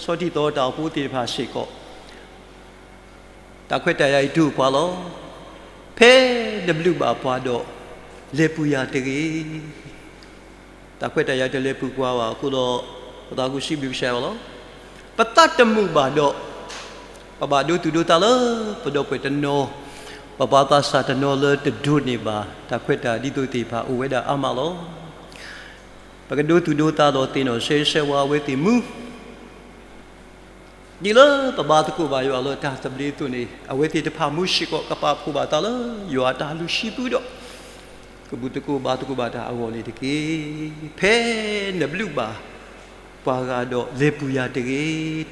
ထံသီတၢ်အိၣ်ဖှိၣ်သ့ၣ်တဖၣ်စ့ၢ်ကီး တၢ်ခွဲးတၢ်ယာ်အံၤတူၢ်ပှၤလီၤ. ဖဲနဘျုးဘၣ်ပှၤဒီး လဲၤပူၤယၤတဂ့ၤ. တၢ်ခွဲးတၢ်ယာ်တလဲၤပူၤပှၤဘၣ်အဃိဒီး ပသးခုစံးဘျုးကစၢ်ယွၤလီၤ. ပသးတမုာ်ဘၣ်ဒီး ပဘၣ်ဒိသူၣ်ဒိသးလၢပဒီပုၢ်ဝဲၢ်တနီၤ, ပပှၤသးစၢ်တနီၤလၢတဒိးန့ၢ်ဘၣ် တၢ်ခွဲးတၢ်ယာ်ဒ်သိးသ့ၣ်တဖၣ်အိၣ်ဝဲဒၣ်အါမးလီၤ. ပကဒိသူၣ်ဒိသးဒီးသ့ၣ်နီၣ်ဆၢဂ့ၤဆၢဝါအဝဲသ့ၣ်မူ ဒ်လၢပဘါသကိးဘၣ်ယွၤလၢတၢ်သဘျ့အသိးန့ၣ် အဝဲသ့ၣ်တဖၣ်မူစ့ၢ်ကီး ကပာ်ဖှိၣ်ဘၣ်သးလၢယွၤအတၢ်လုၢ်ဟံၣ်ပူၤဒီး ကဘူၣ်သကိးဘါသကိးဘၣ်တၢ်အဂီၢ်န့ၣ်တက့ၢ်. ဖဲနဘျုးဘၣ်ပှၤဂၤဒီးလဲၤပူၤယၤတဂ့ၤ.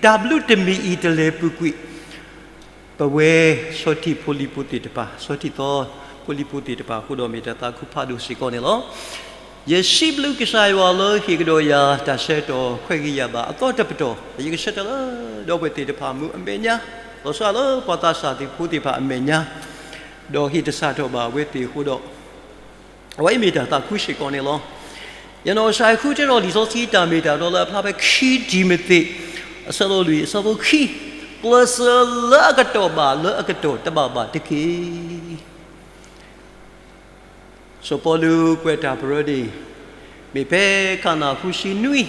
တၢ်ဘျုးတမံၤအံၤတလဲၤပူၤကွံာ် ပဝဲဆီထံဖိလံၤဖိသ့ၣ်တဖၣ်, ဆီထံသီဖိလံၤဖိသ့ၣ်တဖၣ်အဃိဒီး မ့ၢ်တၢ်သးခုဖးဒိၣ်စ့ၢ်ကီးန့ၣ်လီၤ. ယစံးဘျုးကစၢ်ယွၤလၢဟ့ၣ်ကဒီးယၤ တၢ်ဆၢကတီၢ်ခွဲးဂ့ၤယာ်ဘၣ်အသီတပတီၢ်, ယကဆၢထၢၣ်လၢဒီပုၢ်ဝဲၢ်သ့ၣ်တဖၣ်မူအမဲာ်ညါ, လီၤဆီလၢပှၤသးစၢ်သ့ၣ်ဖိသ့ၣ်တဖၣ်အမဲာ်ညါ, ဒီးဟ့ၣ်တစၢ်ထီၣ်ဘၣ်အဝဲသ့ၣ်အဃိဒီး အဝဲအံၤမ့ၢ်တၢ်သးခုစ့ၢ်ကီးန့ၣ်လီၤ. ယနီၢ်ကစၢ်ဃုထၢထီၣ်လံာ်စီဆှံတၢ်မ့ၢ်တၢ်တီလၢအဖျါဖဲ ခံတံၤမသ့း အဆၢဒိၣ်လွံၢ် အဆၢဖိခံ, ကျဲးစၢးလၢအကတီၢ်ဘၣ် လၢအကတီၢ်တဘၣ်ဘၣ်တက့ၢ်. စီၤပီလူးကွဲးတၢ်ပရၢန့ၣ် မ့ၢ်ဖဲခါနၣ်ဃုဆံနွံ,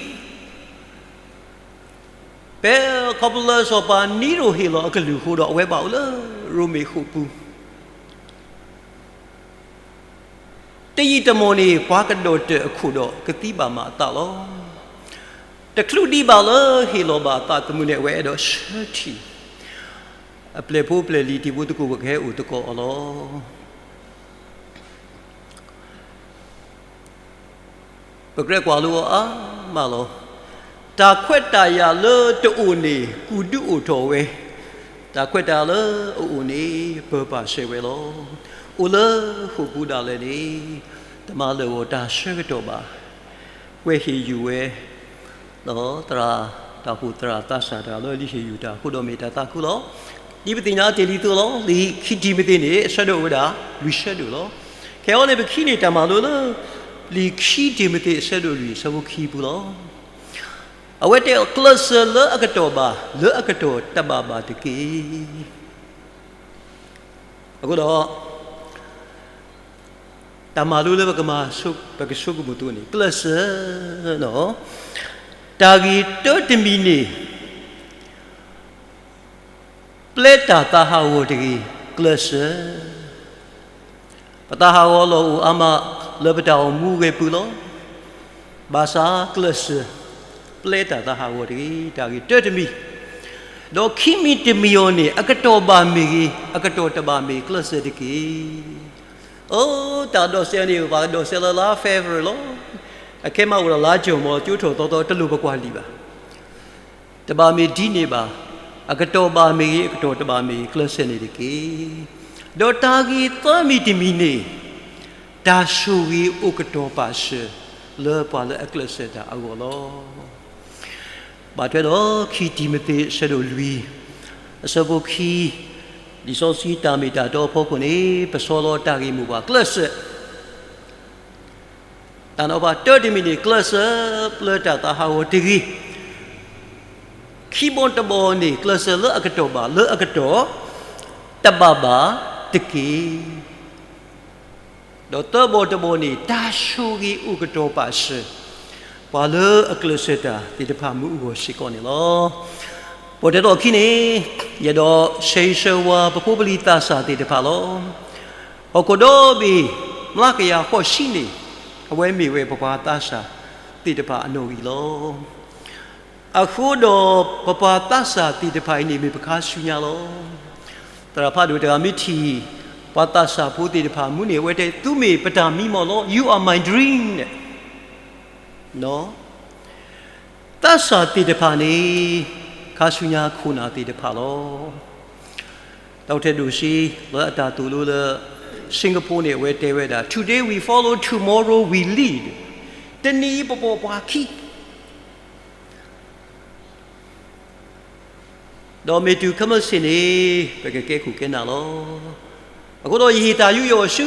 ဖဲခီဖျိလၢစီၤပၤနံရိၤဟ့ၣ်လီၤအကလုၢ်အဃိဒီး အဝဲဘၣ်အိၣ်လၢရိမ့ၤဃိာ်ပူၤ တယံာ်တမီၢ်န့ၣ် ပှၤကဒီၣ်တၢၢ်အခိၣ်ဒီးကသံဘၣ်မးအသးလီၤ. တချုးဒံးဘၣ်လၢဟ့ၣ်လီၤဘၣ်အသးသမူန့ၣ် အဝဲအဲၣ်ဒိးဆၢထံၣ် အပျဲၢ်ဖိပျဲၢ်လံၤတံၤဖိသကိးဖိကဟဲအိၣ်သကိးအီၤလီၤ. ပကြၢးကွၢ်လိအီၤအါမးလီၤ. တၢ်ခွဲးတၢ်ယာ်လၢတအိၣ်န့ၣ် ကူၣ်ဒုးအိၣ်ထီၣ်ဝဲ, တၢ်ခွဲးတၢ်ယာ်လၢအအိၣ်န့ၣ် ပၢၤပၢ်ဆှၢဝဲလီၤ. အိၣ်လၢဃိာ်ပူၤဒၣ်လဲာ်န့ၣ် တမၤလၢာ်ဂီၢ်တၢ်ဆၢကတီၢ်ဘၣ်. ကွဲးဟ့ၣ်ယုၢ်ဝဲ ဒီးသရၣ်, တၢ်အိၣ်ဖှိၣ်သရၣ်သးစၢ်တၢ်လၢလံာ်ဟ့ၣ်ယုၢ်တၢ်အဃိဒီးမ့ၢ်တၢ်သးခုလီၤ. ဒ်ပသ့ၣ်ညါတ့ၢ်လံအသိးလီၤ. လံာ်ခံတံၤမသ့းန့ၣ် အဆၢဒိၣ်ဝဲဒၣ် လွံၢ်ဆၢဒိၣ်လီၤ. ခဲအံၤန့ၣ် ပကဟံးန့ၢ်တၢ်မၤလိလၢ လံာ်ခံတံၤမသ့းအဆၢဒိၣ်လွံၢ်အဆၢဖိခံပူၤလီၤ. အဝဲတဲအီၤ ကျဲးစၢးလၢအကတီၢ်ဘၣ် လၢအကတီၢ်တဘၣ်ဘၣ်တက့ၢ်. အဃိဒီး တၢ်မၤလိလၢပကမၤ ပကဆိကမိၣ်အသိးန့ၣ် ကျဲးစၢးလီၤ. တၢ်ဂ့ၢ်တၢတမံၤန့ၣ် ပျဲတၢ်သးဟးဂီၤတဂ့ၤ, ကျဲးစၢး. ပသးဟးဂီၤလီၤအိၣ်အါမး လၢပတၢ်အိၣ်မူဝဲပူၤလီၤ. ဘၣ်ဆၣ်ကျဲးစၢး ပျဲတၢ်သးဟးဂီၤတဂ့ၤ, တၢ်ဂ့ၢ်တၢတမံၤ, ဒီးခံမံၤတမံၤအံၤန့ၣ် အကတီၢ်ဘၣ်မ့ၢ်ဂ့ၤ, အကတီၢ်တဘၣ်မ့ၢ် ကျဲးစၢးတက့ၢ်. အိ တၢ်ဒိးစဲးန့ၣ် ပှၤဒိးစဲးလၢလါ February လီၤ. အခဲမးအိၣ်ဒီးလါ June မ့ၢ် ကၠိထီၣ်သီသီ တလိၣ်ပကွၢ်လံာ်ဘၣ်. တဘၣ်မ့ၢ်ဒ်န့ၣ်ဘၣ်, အကတီၢ်ဘၣ်မ့ၢ်ဂ့ၤ, အကတီၢ်တဘၣ်မ့ၢ်ဂ့ၤ, ကျဲးစၢးန့ၣ်တက့ၢ်. ဒီးတၢ်ဂ့ၢ်သၢမံၤတမံၤန့ၣ် တၢ်ဆိၣ်ဂ့ၤအိၣ်ကတီၢ်ပာ်စၢၤ လၢပှၤလၢအကျဲးစၢးတၢ်အဂီၢ်လီၤ. ဘၣ်ထွဲဒီးခံတံၤမသ့း အဆၢဒိၣ်လွံၢ် အဆၢဖိခံ လံာ်စီဆှံတၢ်မ့ၢ်တၢ်တီအဖီခိၣ်န့ၣ် ပဆီလီၤတၢ်ဂ့ၢ်မိၢ်ပှၢ်ကျဲးစၢး, တၢ်နီၤဖးတၢတမံၤန့ၣ် ကျဲးစၢးပျၢၤတၢ်သးဟးဂီၤတဂ့ၤ, ခံဘီတဘီန့ၣ် ကျဲးစၢးလၢအကတီၢ်ဘၣ် လၢအကတီၢ်တဘၣ်ဘၣ်တက့ၢ်. ဒီးသၢဘီတဘီန့ၣ် တၢ်ဆိၣ်ဂ့ၤအိၣ်ကတီၤပာ်စၢၤ ပှၤလၢအကျဲးစၢးတၢ်သ့ၣ်တဖၣ်မူအဂီၢ်စ့ၢ်ကီးန့ၣ်လီၤ. ပတဲထီၣ်အခံန့ၣ် ယအဲၣ်ဒိးဆဲးဆၢဝါပဖိပလံၤသးစၢ်သ့ၣ်တဖၣ်လီၤ. ဟီၣ်ခိၣ်ဒီဘ့ၣ် မျးကယၤဃိးဆံန့ၣ် အဝဲမ့ၢ်ဝဲပပှၤသးစၢ်သ့ၣ်တဖၣ်အနီၣ်ဂံၢ်လီၤ. အဃိဒီးပပှၤသးစၢ်သ့ၣ်တဖၣ်အံၤန့ၣ် မ့ၢ်ပခါဆူညါလီၤ. သရၣ်ဖးဒိၣ်တဂၤမ့ၢ်ထံၣ် ပှၤသးစၢ်ဖိသ့ၣ်တဖၣ်မူန့ၣ် အဝဲတဲ သုမ့ၢ်ပတၢ်မံမီၢ်လီၤ, you are my dream န့ၣ်, သးစၢ်သ့ၣ်တဖၣ်န့ၣ် ခါဆူညါခိၣ်နၢ်သ့ၣ်တဖၣ်လီၤ. ဒီကထၢၣ်ဒိၣ်စ့ လၢအတၢ်သိၣ်လိလၢ Singapore န့ၣ် အဝဲတဲဝဲဒၣ် Today we follow, tomorrow we lead. တနံၤအံၤပပိာ်ပှၤခံ ဒီးမ့ၢ်တုၤခဲမုၢ်ဆ့ၣ်န့ၣ် ပကကဲခိၣ်ကဲနၢ်လီၤ. အဃိဒီးယဟ့ၣ်တၢ်ယူးယီၣ်ဆူ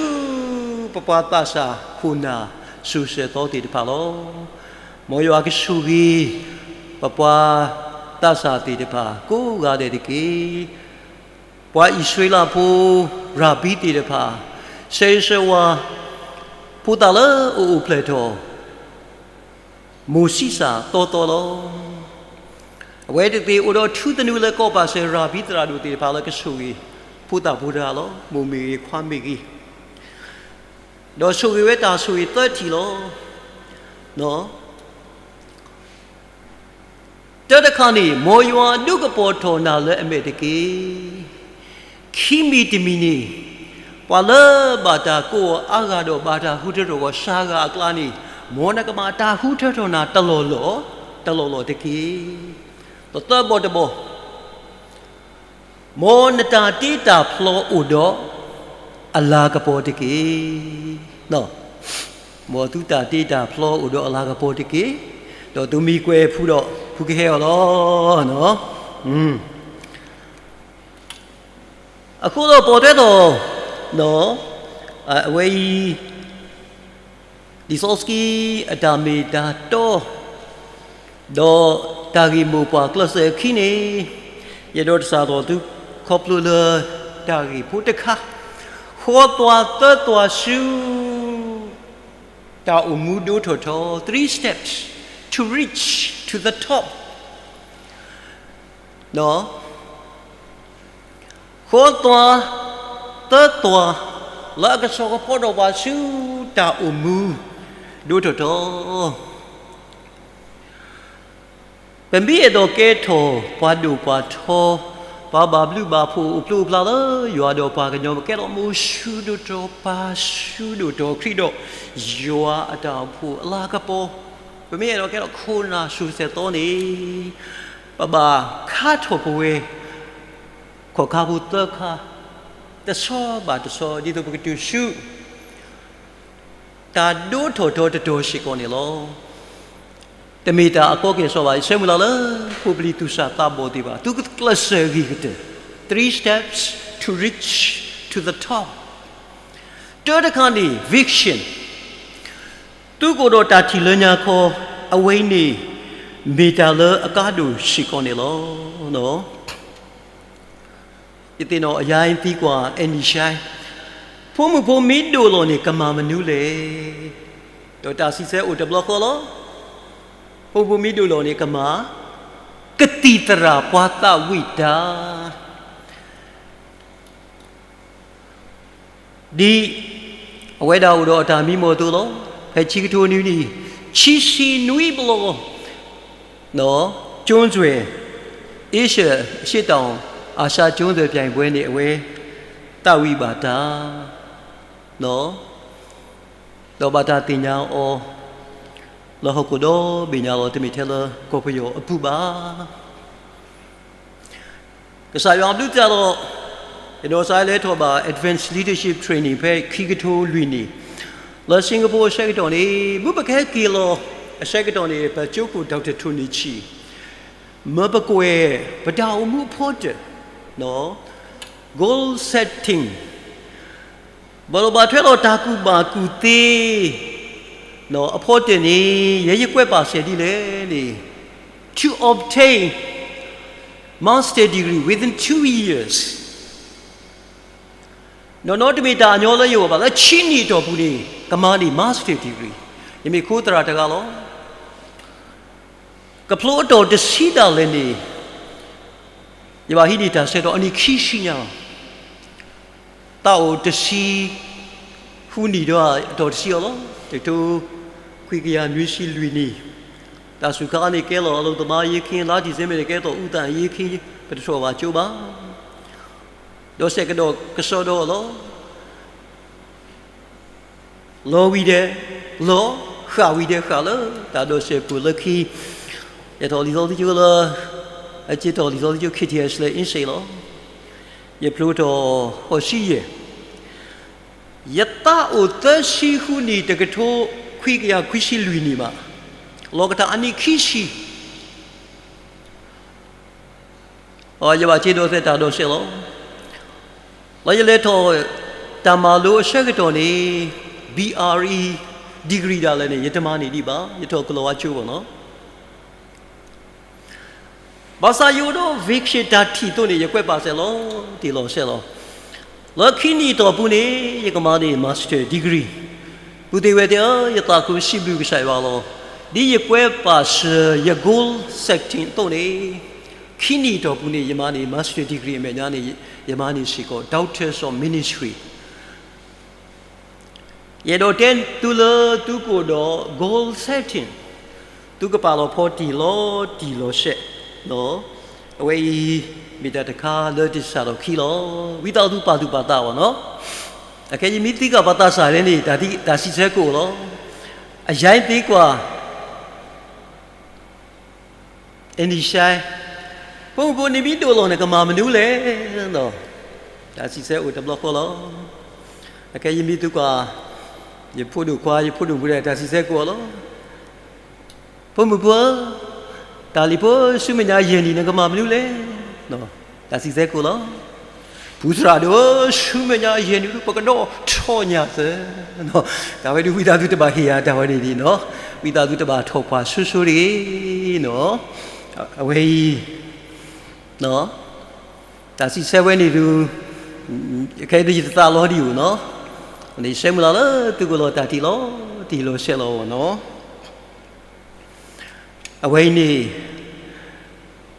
ပပှၤသးစၢ်ခိၣ်နၢ် စိၤဆၢသီသ့ၣ်တဖၣ်လီၤ. မ်ယွၤကဆိၣ်ဂ့ၤ ပပှၤသးစၢ်သ့ၣ်တဖၣ် ကိးဂၤဒဲးတက့ၢ်. ပှၤအံၣ်စရ့လးဖိ ရၤဘံသ့ၣ်တဖၣ် ဆဲးဆၢဝါ ဖိသၣ်လၢအအိၣ်ဖျဲၣ်ထီၣ် မိၢ်ဆံးစၢ်သီသီလီၤ. အဝဲတသ့ၣ်အိၣ်ဒီးထူသနူလၢကီၢ်ပာ်စၢၤ ရၤဘံသရၣ်ဒိၣ်သ့ၣ်တဖၣ်လၢကဆိၣ်ဂ့ၤ ဖိသၣ်ဖိတဂၤလီၤ. မိၢ်မ့ၢ်ဂ့ၤ ခွါမ့ၢ်ဂ့ၤ, ဒီးဆိၣ်ဂ့ၤဝဲတၢ်ဆိၣ်ဂ့ၤသၢထံၣ်လီၤ. တၢတခါန့ၣ် မ်ယွၤဒုးကပီၤထီၣ်နၤလၢအမဲာ်တက့ၢ်. ခံမံၤတမံၤန့ၣ် ပှၤလၢဘၣ်တၢ်ကိးအီၤအါဂၤဒီးဘၣ်တၢ်ဃုထၢထီၣ်အီၤစှၤဂၤအကျါန့ၣ် မ်နကမၤတၢ်ဃုထၢထီၣ်နၤတလီၢ်လီၢ်, တလီၢ်လီၢ်တက့ၢ်. ဒီးသၢဘီတဘီ မ်နတၢ်တ့တၢ်ဖျီအိၣ်ဒီးအလၤကပီၤတက့ၢ်. မ်သုတၢ်တ့တၢ်ဖျီအိၣ်ဒီးအလၤကပီၤတက့ၢ်. ဒီးသုမ့ၢ်ကွဲးဖုဒီး ဖုကဟဲအီၤလီၤ. အဃိဒီးပီၣ်တဲထီၣ် အဝဲအံၤ လံာ်စီဆှံအတၢ်မ့ၢ်တၢ်တီ ဒီးတၢ်ဂ့ၢ်မိၢ်ပှၢ်ကျဲးစၢးအခံန့ၣ် ယအဲၣ်ဒိးတစးထီၣ်သုခီဖျိလၢတၢ်ဂ့ၢ်ဖိတခါ, ဃီသွါသၢသွါဆူ တၢ်အိၣ်မူဒိထီၣ်ထီ, three steps to reach to the top. ဃီသွါသၢသွါ လၢအကဆှီကဖီထီၣ်ပှၤဆူတၢ်အိၣ်မူဒိထီၣ်ထီ. ပမ့ၢ်အဲၣ်ဒိးကဲထီၣ်ပှၤဒိၣ်ပှၤထီ, ပှၤဘၣ်ဘျုးဘၣ်ဖှိၣ်အိၣ်ဖျိအိၣ်ဖျါလၢယွၤဒီးပှၤကညီ, ပကဲထီၣ်မိၢ်ဆူၣ်ဒိၣ်ထီၣ်ပၢ်ဆူၣ်ဒိၣ်ထီၣ်ခရံာ်ဒီး ယွၤအတၢ်အိၣ်ဖှိၣ်အလၤကပီၤ, ပမ့ၢ်အဲၣ်ဒိးကဲထီၣ်ခိၣ်နၢ်စိၤဆၢသီန့ၣ် ပဘၣ်ခါထီၣ်ပဝဲ ခီၣ်ခါဖိသၢခါ တဆီဘၣ်တဆီ ဒ်သိးပကတုၤဆူ တၢ်ဒိထီၣ်ထီတတီၤစ့ၢ်ကီးန့ၣ်လီၤ. တမ့ၢ်တၢ်အကီကဲၣ်ဆိးဘၣ်, ယဆၢမုၢ်လၢ်လၢ ဖိပလံၤသူၣ်စၢ်သးဘီၣ်သ့ၣ်တဖၣ် သုကကျဲးစၢးဂ့ၤကတၢၢ်, three steps to reach to the top. တၢတခါန့ၣ် vision, သုကအိၣ်ဒီးတၢ်ထံၣ်လၢညါခီ, အဝဲအံၤန့ၣ် မ့ၢ်တၢ်လၢအကါဒိၣ်စ့ၢ်ကီးန့ၣ်လီၤ. ယသ့ၣ်နီၣ်အယါအံၤသံကွၢ် အဲၣ်နံၣ်ၡဲ, ဖိမုၣ်ဖိမ့ၢ်ဒိၣ်လီၤန့ၣ် ကမၤမနုၤလဲၣ်. ဒီးတၢ်စံးဆၢအိၣ်တဘျီဃီလီၤ. ဖိမုၣ်ဖိမ့ၢ်ဒိၣ်လီၤန့ၣ် ကမၤ ကသံၣ်သရၣ်ပှၤသးဝံၣ်တၢ် ဒ်အဝဲဒၣ်အိၣ်ဒီးအတၢ်မံမီၢ်အသိးလီၤ. ဖဲဆံကထိနွံနံၣ် ဆံဆံနွံဘျီ ကၠိစွဲၣ် အ့ရှၢၣ်အရှေ့တောင် အာရှကၠိစွဲၣ်ပြိုင်ပွဲန့ၣ် အဝဲသးဝံၣ်ဘၣ်တၢ် ဒီးဘၣ်တၢ်သ့ၣ်ညါအီၤ လၢဟီၣ်ခိၣ်ဒီဘ့ၣ်ညါလီၤ, တမ့ၢ်ထဲလၢကီၢ်ပယီၤအပူၤဘၣ်. ကစၢ်ယွၤအဘျုးတၢ်ဒီး ယနီၢ်ကစၢ်လဲၤထီၣ်ဘၣ် Advanced Leadership Training ဖဲခံကထိလွံၢ်နံၣ် လၢ Singapore အဆၢကတီၢ်န့ၣ် မ့ၢ်ပကဟဲက့ၤလီၤအဆၢကတီၢ်န့ၣ် ပကၠိခိၣ် Doctor Tony Chi မၢပကွဲး ပတၢ်အိၣ်မူအဖီတၢၣ် goal setting, ဘၣ်ဒိဘၣ်ထွဲဒီးတၢ်ကူၣ်ဘၣ်ကူၣ်သ့ အဖီတၢၢ်န့ၣ် ယဲယကွဲးပာ်စၢၤဒ်လဲၣ်န့ၣ် to obtain master degree within two years, နီၢ်နီၢ်တမ့ၢ်တၢ်အညီလၢယဂီၢ်ဘၣ်, လၢခံနံၣ်အတီၢ်ပူၤန့ၣ် ကမၤန့ၢ် master degree, ယမ့ၢ်ခိသရၣ်တဂၤလီၤ. ကဖျိအတီၢ်တဆံဒၣ်လဲာ်န့ၣ် ယဘၣ်ဟံးန့ၢ်တၢ်ဆၢကတီၢ်အနံၣ်ခံဆံညါလီၤ. သးအိၣ်တဆံဃုနံၣ်ဒီးအတီၢ်တဆံအီၤလီၤ. တကထိခွံကယၤနွံဆံလွံၢ်နံၣ်, တၢ်စူၢ်ခါန့ၣ် ကဲလီၤအလုပ်သမားအရေးအခင်း, လါဒံၣ်စ့ဘၢၣ်န့ၣ် ကဲထီၣ်ဦးသန့်အရေးအခင်း, ပတထီၣ်ဘၣ်ကၠိဘၣ်. ဒီးဆဲးကဒီးကစီဒီအီၤလီၤ. လီၤဝံၤဒီးလီၤ, ဃၣ်ဝံၤဒီးဃၣ်လၢတၢ်ဒိးစဲးပူၤလၢခံ, ယထီၣ်လံာ်စီဆှံကၠိလၢ အက့ၤထီၣ်လံာ်စီဆှံကၠိ ခံထံၣ်အစလဲအ့စ့လီၤ. ယဖျိထီၣ်ဃိးဆံယဲၢ်, ယသးအိၣ်သၢဆံဃုနံၣ် တကထိခွံကယၤခွံဆံလွံၢ်နံၣ်ဘၣ်, လီၤကတၢ်အနံၣ်ခံဆံ ယဘၣ်က့ၤဒိးစဲးတၢ်ဒိးစဲးလီၤ. လၢယလဲၤထီၣ်တၢ်မၤလိအဆၢကတီၢ်န့ၣ် ဘံၣ်အၣ်အံၤ degree ဒၣ်လဲာ်န့ၣ် ယတမၤန့ၢ်ဒံးဘၣ်, ယထီၣ်ကလီၤဝါကၠိဘၣ်နီၤ. ဘၣ်ဆၣ်ယအိၣ်ဒီး vision တၢ်ထံၣ်အသိးန့ၣ် ယကွဲးပာ်စၢၤလီၤ, တ့ၢ်လီၤဆဲးလီၤ. လၢခံနံၣ်အတီၢ်ပူၤန့ၣ် ယကမၤန့ၢ် master degree. ပုၢ်သ့ၣ်ဝဲၢ်သ့ၣ်ဧၢ, ယသးခုစံးဘျုးကစၢ်ယွၤလီၤ. ဒ်ယကွဲးပာ်စၢၤယ goal setting အသိးန့ၣ်, ခံနံၣ်အတီၢ်ပူၤန့ၣ် ယမၤန့ၢ် master degree အမဲာ်ညါန့ၣ် ယမၤန့ၢ်စ့ၢ်ကီး Doctors of Ministry. ယအဲၣ်ဒိးတဲသုလၢသုကအိၣ်ဒီး goal setting, သုကပာ်လီၤဖီတ့ၢ်လီၤတံၢ်လီၤဆဲး, အဝဲအံၤ မ့ၢ်တၢ်တခါလၢတစးထီၣ်ခံလီၤ. ဝံသးစူၤပာ်သူၣ်ပာ်သးဘၣ်နီၤ. အခဲအံၤ မ့ၢ်သံကွၢ်ပှၤသးစၢ်လၢန့ၣ် တၢ်စံးဆၢကအိၣ်လီၤ. အယါသံကွၢ် အနံၣ်ဆဲ, ဖိမုၣ်ဖိ နမ့ၢ်ဒိၣ်လီၤ နကမၤမနုၤလဲၣ်. တၢ်စံးဆၢအိၣ်တဘျီဃီလီၤ. အခဲအံၤ မ့ၢ်သံကွၢ် ယဖိဒိၣ်ခွါ ယဖိဒိၣ်မုၣ်ဒီး တၢ်စံးဆၢကအိၣ်လီၤ. ဖိမုၣ်ဖိဧၢ, တၢ်လံၤဖိ ဆူမဲာ်ညါယဲၢ်နံၣ် နကမၤမနုၤလဲၣ်. တၢ်စံးဆၢကအိၣ်လီၤ. ဖုသရၣ်ဒိၣ်ဧၢ, ဆူမဲာ်ညါယဲၢ်နံၣ်ဒုး ပကဒီးထီၣ်ညၣ်သၢ. တၢ်ဝဲဒုး ဝံသးစူၤတဘၣ်ဟ့ၣ်ယၤတၢ်ဝဲန့ၣ်ဒ်နီၤ, ဝံသးစူၤတဘၣ်ထီၣ်ကွၢ်ဆိဆိတဂ့ၤနီၤ. အဝဲအံၤ တၢ်စံးဆၢဝဲန့ၣ်ဒုး ခဲအံၤဒုး ယတသးလီၤဒံးဧိၤနီၤ. ယဆၢမုၢ်လၢ်လၢသုကအိၣ်လီၤတၢ်ထံၣ်လီၤတံၢ်လီၤဆဲးလီၤနီၤ. အဝဲအံၤန့ၣ်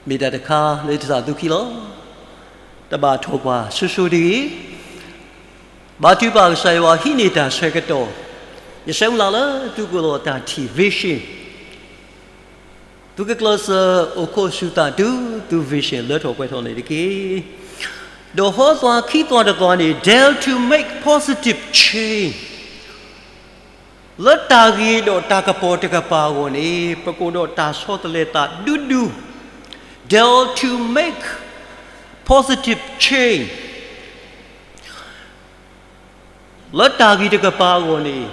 မ့ၢ်တၢ်တခါလၢတစးထီၣ်ခံလီၤ. တဘၣ်ထီၣ်ကွၢ်ဆိဆိတဂ့ၤ. ဘါထုကဖၣ်ကစၢ်ယွၤ ဟံးန့ၢ်တၢ်ဆၢကတီၢ်, ယဆၢမုၢ်လၢ်လၢသုကအိၣ်လီၤတၢ်ထံၣ် vision, သုကကျဲးစၢးအိၣ်ခိးစူၢ်သးတုၤသု vision လၢထီၣ်ပှဲၤထီၣ်န့ၣ်တက့ၢ်. ဒီးဃီသွးခံသွးတသွးန့ၣ် dare to make positive change. လၢတၢ်ဂ့ၤဒီးတၢ်ကပီၤတကပၤအဂီၢ်န့ၣ် ပကအိၣ်ဒီးတၢ်ဆီတလဲသးဒူဒူ, dare to make positive change. လၢတၢ်ဂ့ၤတကပၤအဂီၢ်န့ၣ်,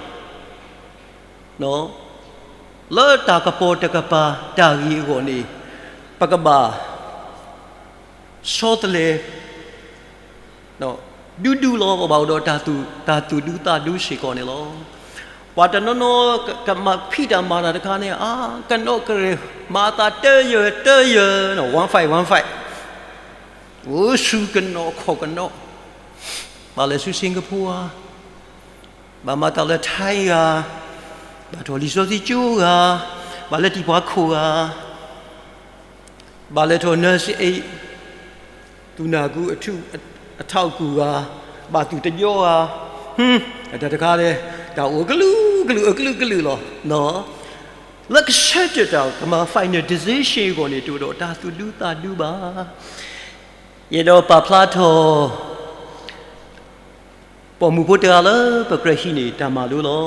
လၢတၢ်ကပီၤတကပၤတၢ်ဂ့ၤအဂီၢ်န့ၣ် ပကဘၣ် ဆီတလဲ ဒူဒူလီၤ, ပဘၣ်အိၣ်ဒီးတၢ်သူၣ်ဒူသးဒူစ့ၢ်ကီးန့ၣ်လီၤ. ပှၤတနီၤနီၤ ကမၤဖံးတၢ်မၤတၢ်တခါန့ၣ် အါ ကနီၣ်ကရဲၣ် မၤသးတယၢၢ်တယၢၢ်, one fight one fight, အိၣ်ဆူကနီၣ်ခီၣ်ကနီၣ်, ဘၣ်လဲၤဆူ Singapore ဧါ, ဘၣ်မၤတၢ်လၢ Thai ဂၤ, ဘၣ်ထီၣ်လံာ်စီဆှံကၠိဂၤ, ဘၣ်လဲၤတံၢ်ပှၤခိၣ်ဂၤ, ဘၣ်လဲၤထီၣ် nursing aid, သူနာကုအထူးအထောက်အကူဂၤ, ဘၣ်သူၣ်တညီဂၤ, တၢ်တခါလဲၣ်, တၢ်အိၣ်အကလုာ်ကလုာ်အကလုာ်ကလုာ်လီၤ. လၢကဆၢတဲာ်တၢ်ကမၤ final decision အဂီၢ်န့ၣ် တအိၣ်ဒီးတၢ်သူၣ်ဒူသးဒူဘၣ်. ယအဲၣ်ဒိးပာ်ဖျါထီၣ် ပိာ်မုၣ်ဖိတဂၤလၢပကြၢးဟံးန့ၢ်တၢ်မၤလိလီၤ.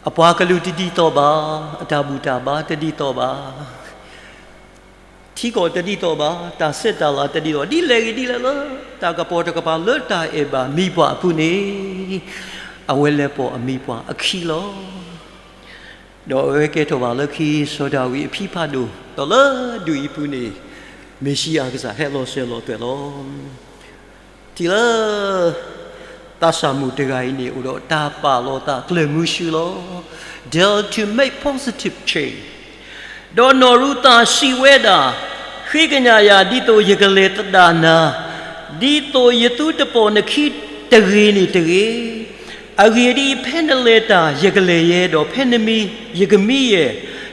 အပှၤကလုာ်တဒ်သိးဘၣ်, အတၢ်ဘူၣ်တၢ်ဘါတဒ်သိးဘၣ်, ထံကီၢ်တဒ်သိးဘၣ်, တၢ်ဆဲးတၢ်လၤတဒ်သိး, ဒ်လဲၣ်ဂ့ၤဒ်လဲၣ်လၢ တၢ်ကပီၤတကပၤလၢတၢ်အဲၣ်ဘၣ်မံပှၤအပူၤန့ၣ်, အဝဲလဲၤပိာ်အမံပှၤအခံလီၤ. ဒီးအဝဲကဲထီၣ်ဘၣ်လၢခံ စီၤဒၤဝံးအဖံဖးဒိၣ်, ဒီးလၢဒူၣ်အံၤပူၤန့ၣ် မ့ၢ်ဆံအကစၢ်ဟဲလီၤစၢၤလီၤသွဲၣ်လီၤ. ထံၣ်လၢ သးစၢ်မုၣ်တဂၤအံၤန့ၣ် အိၣ်ဒီးတၢ်ပာ်လီၤသးကျၢၤမုဆူလီၤ. Dare to make positive change. ဒီးနီၢ်ရူၤသးစံးဝဲဒၣ်, ဃ့ကညးယၤဒ်သိးယကလဲၤသဒၣ်နၤ, ဒ်သိးယသုတပိာ်နခံတဂ့ၤန့ၣ်တဂ့ၤ. အဂ့ၢ်ဒ်အံၤ, ဖဲနလဲၤတၢ်ယကလဲၤယဲ, ဒီးဖဲနမံယကမံယဲ,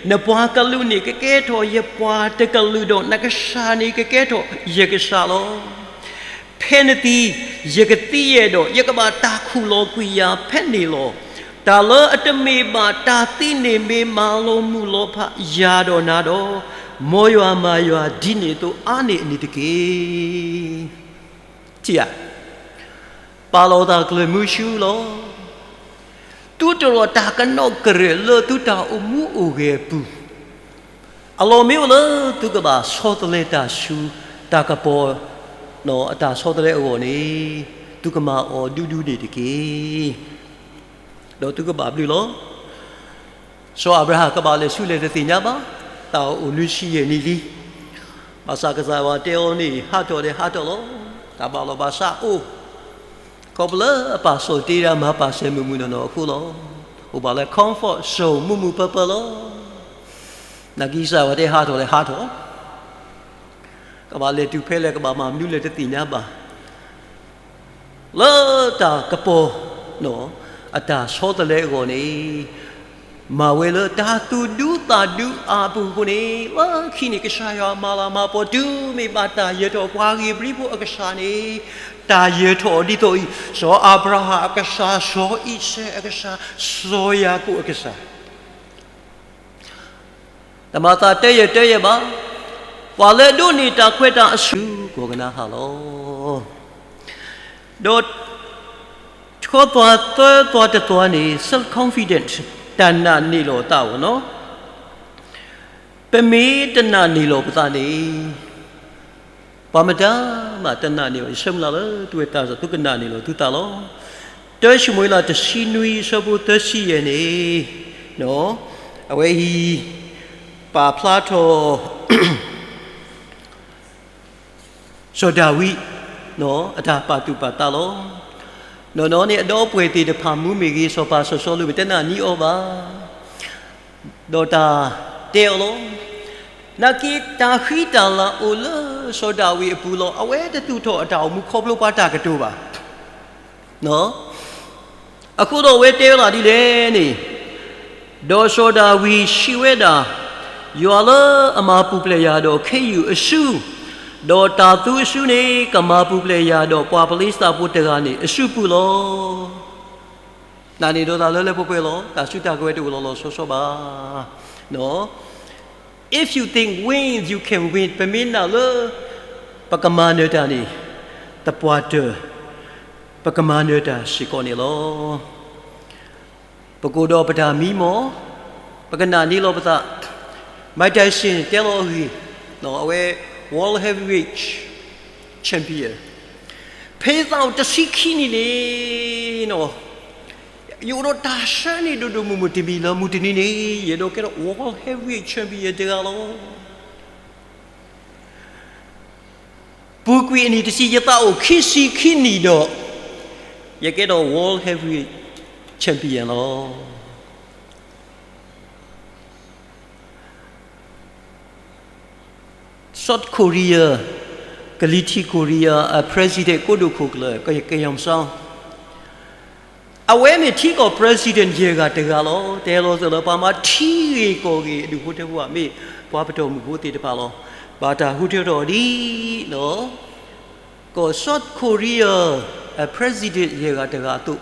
နပှၤကလုာ်န့ၣ်ကကဲထီၣ်ယပှၤတကလုာ်, ဒီးနကစၢ်န့ၣ်ကကဲထီၣ်ယကစၢ်လီၤ. ဖဲနသံ, ယကသံယဲ, ဒီးယကဘၣ်တၢ်ခူၣ်လီၤကွံာ်ယၤဖဲန့ၣ်လီၤ. တၢ်လၢအတမ့ၢ်ဘၣ်တၢ်သံန့ၣ် မ့ၢ်မၤလီၤမုၢ်လီၤဖးယၤဒီးနၤဒီး, မ်ယွၤမၤယွၤဒ်န့ၣ်အသိးအါန့ၢ်အန့ၣ်တက့ၢ်. ထံၣ်ဧါ, ပာ်လီၤသးကျၢၤမုဆူလီၤ. သုတရီၣ်တၢ်ကနီၣ်ကရဲၣ်လၢသုတၢ်အိၣ်မူအိၣ်ဂဲၤအပူၤ, အလီၢ်မ့ၢ်အိၣ်လၢသုကဘၣ်ဆီတလဲတၢ်ဆူတၢ်ကပီၤ အတၢ်ဆီတလဲအဂီၢ်န့ၣ်, သုကမၤအီၤဒူဒူန့ၣ်တက့ၢ်. ဒီးသုကဘၣ်ဘျုးလီၤ. စီၤအၤဘြၤဟၣ်ကဘၣ်လဲၤဆူလဲၣ်တသ့ၣ်ညါဘၣ်, တၢ်အိၣ်နွံဆံယဲၢ်နံၣ်လံ. ဘၣ်ဆၣ်ကစၢ်ယွၤတဲအီၤန့ၣ် ဟးထီၣ်ဒီးဟးထီၣ်လီၤ. တၢ်ဘၣ်လီၤဘၣ်စးအိၣ်, ခီဖျိလၢအပာ်စီၣ်တ့တၢ်မၤပာ်စၢၤမုာ်မုာ်နီၢ်နီၢ်အဃိလီၤ. အိၣ်ဘၣ်လၢ comfort zone မုာ်မုာ်ပၢၤပၢၤလီၤ. နာ်က့ကစၢ်ယွၤတဲဟးထီၣ်လၢဟးထီၣ် ကဘၣ်လဲၤတုၤဖဲလဲၣ် ကဘၣ်မၤမနုၤလဲၣ်တသ့ၣ်ညါဘၣ်. လၢတၢ်ကပီၤ အတၢ်ဆီတလဲအဂီၢ်န့ၣ်, မၤဝဲလၢတၢ်သူၣ်ဒူသးဒူအါပူၤအဃိန့ၣ်, လၢခံန့ၣ်ကစၢ်ယွၤမၤလၤမၤကပီၤတုၤမ့ၢ်ဘၣ်တၢ်ယၢၤထီၣ်ပှၤဂ့ၢ်ဘျံဖိအကစၢ်န့ၣ်, တၢ်ယၢၤထီၣ်ဒ်သိးအံၤ, စီၤအၤဘြၤဟၣ်အကစၢ်, စီၤအံၤစဲးအကစၢ်, စီၤယၤကိာ်အကစၢ် တမၤသးတၢယဲၢ်တၢယဲၢ်ဘၣ်, ပှၤလၢအဒိးန့ၢ်တၢ်ခွဲးတၢ်အစူၢ်ကိးကနါဟးလီၤ. ဒီး ထီသွါသၢသွါတသွါန့ၣ် self confident တၢ်နာ်န့ၢ်လီၤသးအဂီၢ်နီၤ, ပမ့ၢ်တနာ်န့ၢ်လီၤပသးန့ၣ်, ပှၤမတၤမးတနာ်န့ၢ်ဘၣ်. ယဆၢမုၢ်လၢ်လၢသုဝဲသးစၢ် သုကနာ်န့ၢ်လီၤသုသးလီၤ. တၢၡမူၤအ့လးတဆံနွံအဆၢဖိသၢဆံယဲၢ်န့ၣ်, အဝဲအံၤ ပာ်ဖျါထီၣ် စီၤဒၤဝံး အတၢ်ပာ်သူၣ်ပာ်သးလီၤ. နီၢ်နီၢ်န့ၣ် အဒီပုၢ်ဝဲၢ်သ့ၣ်တဖၣ်မူမ့ၢ်ဂ့ၤ စီၤပၤစီၤစီလူးမ့ၢ်တနာ်န့ၢ်အီၤဘၣ်. ဒီးတၢ်တဲအီၤလီၤ. နာ်က့တၢ်ဃံတၢ်လၤအိၣ်လၢစီၤဒၤဝံးအပူၤလီၤ. အဝဲတသူၣ်ထီၣ်အတၢ်အိၣ်မူခီဖျိပှၤတၢ်ကတိၤဘၣ်. အဃိဒီးအဝဲတဲဝဲဒၣ်ဒ်လဲၣ်န့ၣ်, ဒီးစီၤဒၤဝံးစံးဝဲဒၣ်, ယွၤလၢအမၤပူၤဖျဲးယၤဒီးခ့ယုၢ်အစု, ဒီးတၢ်သူအစုန့ၣ် ကမၤပူၤဖျဲးယၤဒီးပှၤဖလ့ၡသးဖိတဂၤန့ၣ်အစုပူၤလီၤ. နာ်န့ၢ်ဒီးသးလၢလၢပှဲၤပှဲၤလီၤ. တၢ်စုတၢ်ကဝဲၤတအိၣ်လီၤလီၤဆီဆီဘၣ်. If you think win, you can win. ပမ့ၢ်နာ်လၢ ပကမၤနၢၤတၢ်န့ၣ်, သပှၢ်တၢၢ် ပကမၤနၢၤတၢ်စ့ၢ်ကီးန့ၣ်လီၤ. ပကအိၣ်ဒီးပတၢ်မံမီၢ်, ပကနာ်န့ၢ်လီၤပသး. Mike Tyson တဲလီၤအဂ့ၢ်, အဝဲ World Heavyweight Champion, ဖဲသးအိၣ်တဆံခံနံၣ်န့ၣ် ယအိၣ်ဒီးတၢ်ဆၢန့ၢ်ဒိၣ်ဒိၣ်မုၢ်မုၢ်တမံၤလၢမုၢ်တနံၤန့ၣ် ယအဲၣ်ဒိးကဲထီၣ် World Heavyweight Champion တဂၤလီၤ. ပူၤကွံာ်အနံၣ်တဆံ ယသးအိၣ်ခံဆံခံနံၣ်ဒီး ယကဲထီၣ် World Heavyweight Champion လီၤ. South Korea, ကလံၤထံး Korea အ President ကိးဒိၣ်ခိၣ်ကျၢၢ် ကယၢၢ်စၢ အဝဲမ့ၢ်ထံကီၢ် President ယဲၢ်ဂၤတဂၤလီၤ. တဲလီၤစၢၤလၢပှၤမၤထံဂ့ၢ်ကီၢ်ဂ့ၢ်အဒူၣ်ဖိထၢဖိဘၣ် မ့ၢ်ပှၤပတီၢ်မုၢ်ဖိသ့ၣ်တဖၣ်လီၤ. ဘၣ်တၢ်ဟူးထၢထီၣ်ဒ် ကီၢ် South Korea အ President ယဲၢ်ဂၤတဂၤအသိး,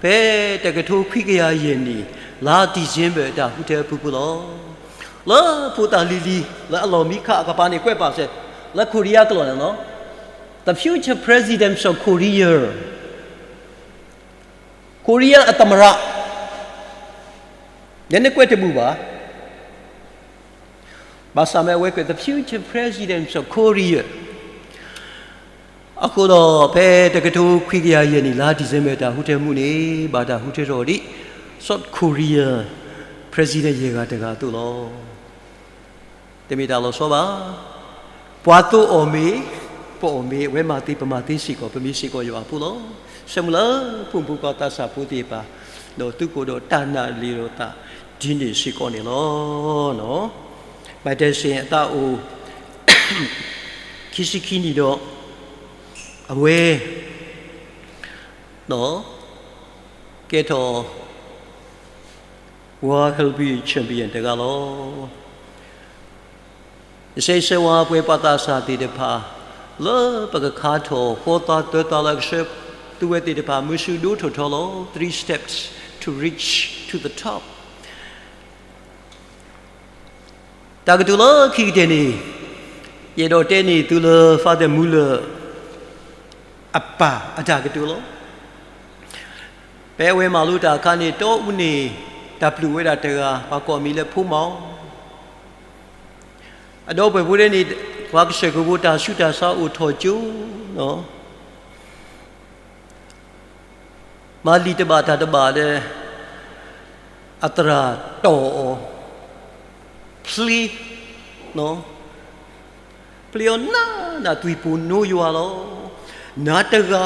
ဖဲတကထိခွံကယၤယဲၢ်နံၣ် လါ December တၢ်ဟူးထၢအပူၤပူၤလီၤ. လၢဖိသၣ်လံၤလံၤ လၢအလီၢ်မံခးအကပၤန့ၣ် ကွဲးပာ်စဲ လၢ Korea ကလီၢ်န့ၣ်လီၤ. The future presidents of Korea, Korea အသမ္မတ ယဲန့ၣ်ကွဲးတဘူၣ်ဘၣ်. ဘၣ်ဆၣ်မ့ၢ်အဝဲကွဲး the future presidents of Korea အဃိဒီး ဖဲတကထိခွံကယၤယဲၢ်နံၣ် လါ December တၢ်ဟူးထၢမူန့ၣ် ဘၣ်တၢ်ဟူးထၢထီၣ်ဒ် South Korea President ယဲၢ်ဂၤတဂၤအသိးလီၤ. တမ့ၢ်တၢ်လီၤဆီဘၣ်. ပှၤသိၣ်အီၣ်မ့ၤ, ပအီၣ်မ့ၤ, အဝဲမၤသ့ ပမၤသ့စ့ၢ်ကီး, ပမ့ၢ်စ့ၢ်ကီးယွၤအဖိလီၤ. ဆၢမုၢ်လၢ် ဖိမုၣ်ဖိခွါသးစၢ်ဖိသ့ၣ်တဖၣ်, ဒီးသုးခိၣ်ဒီးတၢ်နာ်လံၤဒီးသးဒ်န့ၣ်စ့ၢ်ကီးန့ၣ်လီၤ. မၤတၢ်စ့ၢ်အသးအိၣ် ခံဆံခံနံၣ်ဒီး အဝဲ ကဲထီၣ် World Heavyweight Champion တဂၤလီၤ. ယဆၢဂ့ၤဆၢဝါပှၤသးစၢ်သ့ၣ်တဖၣ် လၢပကခါထီၣ်ဃီသးတၢသးလၢကဆှၢသုဝဲသ့ၣ်တဖၣ် မုၢ်ဆူၣ်ဒိၣ်ထီၣ်ထီလီၤ. Three steps to reach to the top. တၢ်ကတိၤလၢခံကတၢၢ်န့ၣ်, ယအဲၣ်ဒိးတဲန့ၢ်သုလၢ Father Muller အပၢ်အတၢ်ကတိၤလီၤ. ဖဲအဝဲမၤလိတၢ်အခါန့ၣ် တီအူန့ၣ် တၢ်ပျုၢ်ဝဲဒၣ်တဂၤ ပှၤကိးအမံၤလၢဖိမီၤ, အဒီပုၢ်ဝဲၢ်ဖိဒဲန့ၣ် ပှၤကစၢၢ်ကဝီၤတၢ်ဆူးတၢ်ဆါအိၣ်ထီၣ်ကၠိ, မၤလံာ်တဘၣ်တၢ်တဘၣ်ဒီး အသရၣ်တီၢ်အီၤ, ဖျ့, ဖျ့အီၤနးနး သွံၣ်ပူၤနိယွၤလီၤ. နၤတဂၤ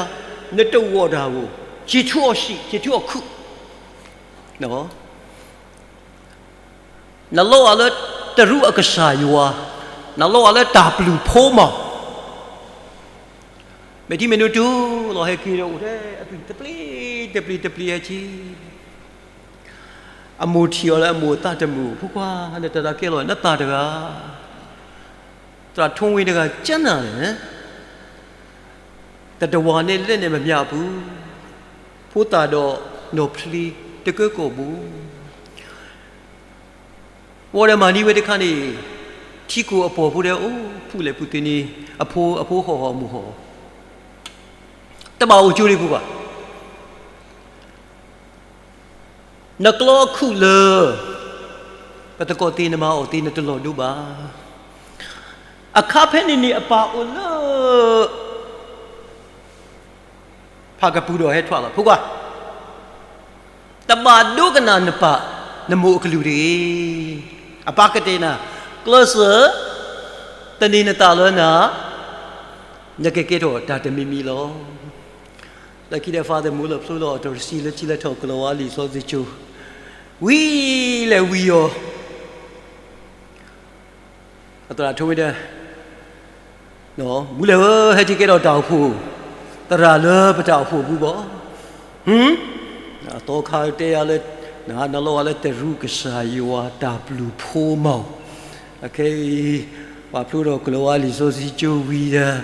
နတဂီၢ်တၢ်ဧိၤ, က့ၤထူအီၤဆံး က့ၤထူအီၤခုၣ်, နလီၤဂာ်လၢတရူးအကစၢ်ယွၤ, နလီၤဂာ်လၢတၢ်ပျုၢ်ဖိမီၤ, မဲာ်ထံမဲာ်နိတိၢ်လီၤ ဟဲက့ၤဒီးအိၣ်ထဲအသွံၣ်တပျ့ၤတပျ့ၤတပျ့ၤဟဲက့ၤ, အမိၢ်ထံၣ်အီၤလၢအမိၢ်အသးတမုာ် ဖိခွါ နတၢ်တၢ်ကဲလီၤ နသးတဂၤ, သရၣ်ထိဝ့တဂၤကနၣ်လဲၣ်, တတဝၤန့ၣ်လဲၣ်န့ၣ်မ့ၢ်မၠၣ်အပူၤ, ဖိသၣ်ဒီးနီၢ်ဖျ့တကၢကီၢ်ပူၤ ဝံၤဒီးမၤန့ၢ်ဝဲတခါန့ၣ်, ထံကိၢ်အပီၢ်ဖိဒီးအိၣ်ဖှိၣ်လဲၣ်ဖုးသ့န့ၣ်, အဖိ အဖိဟီၣ်ဟီၣ်မုၢ်ဟီၣ်, တဘၣ်အိၣ်ကၠိဒံးဖိဘၣ်. နကျီအခုၣ်လၢ ပသကိးသ့ၣ်နမၤအီၣ်သ့ နတလီၤဒိဘၣ်. အခါဖဲန့ၣ်န့ၣ် အပၢ်အိၣ်လၢ ဖးကပူၤဒီးဟဲထွဲလီၤ ဖိခွါ, တဘၣ်ဒိကနၣ်နပၢ် နမိၢ်အကလုၢ်တဂ့ၤ. အပၢ်ကတဲနၤ, ကျဲးစၢး သန့ၤနသးလၢနၤ, နကကဲထီၣ်တၢ်တမံၤမံၤလီၤ. လၢခံဒီး Father Muller ဖျိလီၤအတီၢ်တဆံ လၢထံလၢထီၣ်ကလီၤဝါလံာ်စီဆှံကၠိ, ဝံၤလဲၤဝံၤအီၤ အသရၣ်ထိဝ့ဒီး, မူလဲၣ်ဧၢ, ဟဲက့ၤကဲထီၣ်တၢ်အိၣ်ဖှိၣ် သရၣ်လၢပတၢ်အိၣ်ဖှိၣ်ပူၤဘၣ်. အသီခါတဲယၤလၢ နလီၤဂာ်လၢတရူးကစၢ်ယွၤတၢ်ပျုၢ်ဖိမီၤ, အခဲအံၤ ပှၤဖျိထီၣ်ကလီၤဝါလံာ်စီဆှံကၠိဝံၤဒီး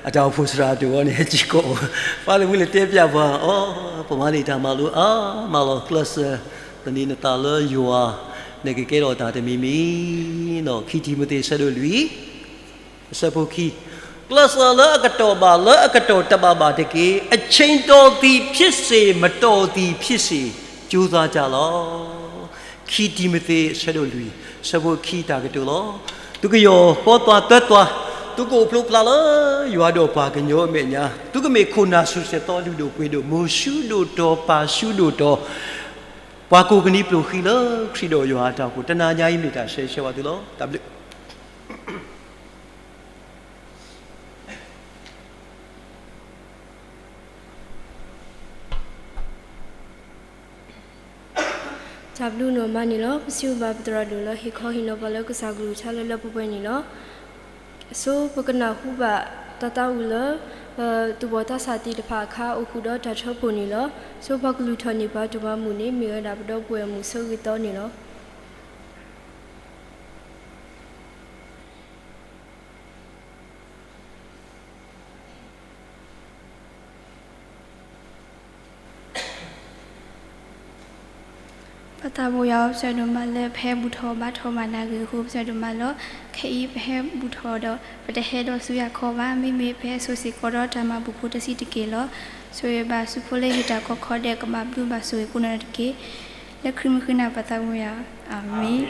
အတၢ်အိၣ်ဖှိၣ်သရၣ်ဒိၣ်အီၤန့ၣ် ဟဲက့ၤကီး, Father Muller တဲပျၢ်ပှၤ, အိ, ပမၤန့ၢ်တၢ်မၤလိအါမးလီၤ. ကျဲးစၢး သန့ၤနသးလၢယွၤ, နကကဲထီၣ်တၢ်တမံၤမံၤ, ခံတံၤမသ့း အဆၢဒိၣ်လွံၢ် အဆၢဖိခံ, ကျဲးစၢးလၢအကတီၢ်ဘၣ် လၢအကတီၢ်တဘၣ်ဘၣ်တက့ၢ်. အချိန်တော်သည်ဖြစ်စေ မတော်သည်ဖြစ်စေ ကြိုးစားကြလော့. ခံတံၤမသ့း အဆၢဒိၣ်လွံၢ် အဆၢဖိခံ တၢ်ကတိၤလီၤ. သုကယီၢ်ဃီသွါသၢသွါ, သုကအိၣ်ဖျိဖျါလၢယွၤဒီးပှၤကညီအမဲာ်ညါ, သုကမ့ၢ်ခိၣ်နၢ်ဆူၣ်စဲၤသီ လုၢ်ဒိၣ်ပှ့ၤဒိၣ် မိၢ်ဆူၣ်ဒိၣ်တီၤ ပၢ်ဆူၣ်ဒိၣ်တီၤ, ပှၤကိးကနံၤပျိၢ်ဃံလၢခရံာ်ဒီးယွၤအတၢ်အိၣ်ဖှိၣ်, တနၤညါအံၤမ့ၢ်တၢ်ဆၢဂ့ၤဆၢဝါသုလီၤ. တၢ်ဘျုး တၢ်ဘျုးနီၢ်မးန့ၣ်လီၤ. ပစံးဘျုးဘၣ်ပသရၣ်ဒိၣ်လၢဟ့ၣ်ခီဟ့ၣ်နီၤပှၤလၢကစၢ်ကလုၢ်ကထါလၢလၢပှဲၤပှဲၤန့ၣ်လီၤ. အဆိပကနၢ်ဟူဘၣ်တၢ်သးဝံၣ်လၢ သူၣ်ဘီၣ်သးစၢ်သ့ၣ်တဖၣ်အခါ အိၣ်ဃုာ်ဒီးတၢ်ထၢဖှိၣ်န့ၣ်လီၤ. ဆိပှၤကလုၢ်ထီၣ်န့ၢ်ပှၤတၢ်မၤမုာ်န့ၣ် မ့ၢ်ဝဲဒၣ်ပဒီပုၢ်ဝဲၢ်အမုာ်ဆၢဂ့ၤသီန့ၣ်လီၤ. Father Muller ပစံးဒိၣ်မးလၢ ပဟဲဘူၣ်ထီၣ်ဘါထီၣ်မၤနၤဂ့ၢ်အဃိ ပစံးဒိၣ်မးလီၤ. ခဲအံၤပဟဲဘူၣ်ထီၣ်ဒီး ပတဟဲဒီးဆူယၤခီဘၣ်, မ့မ့ၢ်ပဟဲဆိၣ်ဂ့ၤစ့ၢ်ကီးဒီးတၢ်မၤဘူၣ်ဖိတဆံးတက့ၢ်လီၤ. ဆိၣ်ဂ့ၤဘၣ်ဆူဖိလၢဟ့ၣ်တၢ်ကီခီဒဲး ကဘၣ်ဘျုးဘၣ်ဆိၣ်ဂ့ၤကိးနီၢ်ဒဲးတက့ၢ်. လၢခရံာ်မုၢ်ဃ့နၤ Father Muller, အၤမ့ၣ်.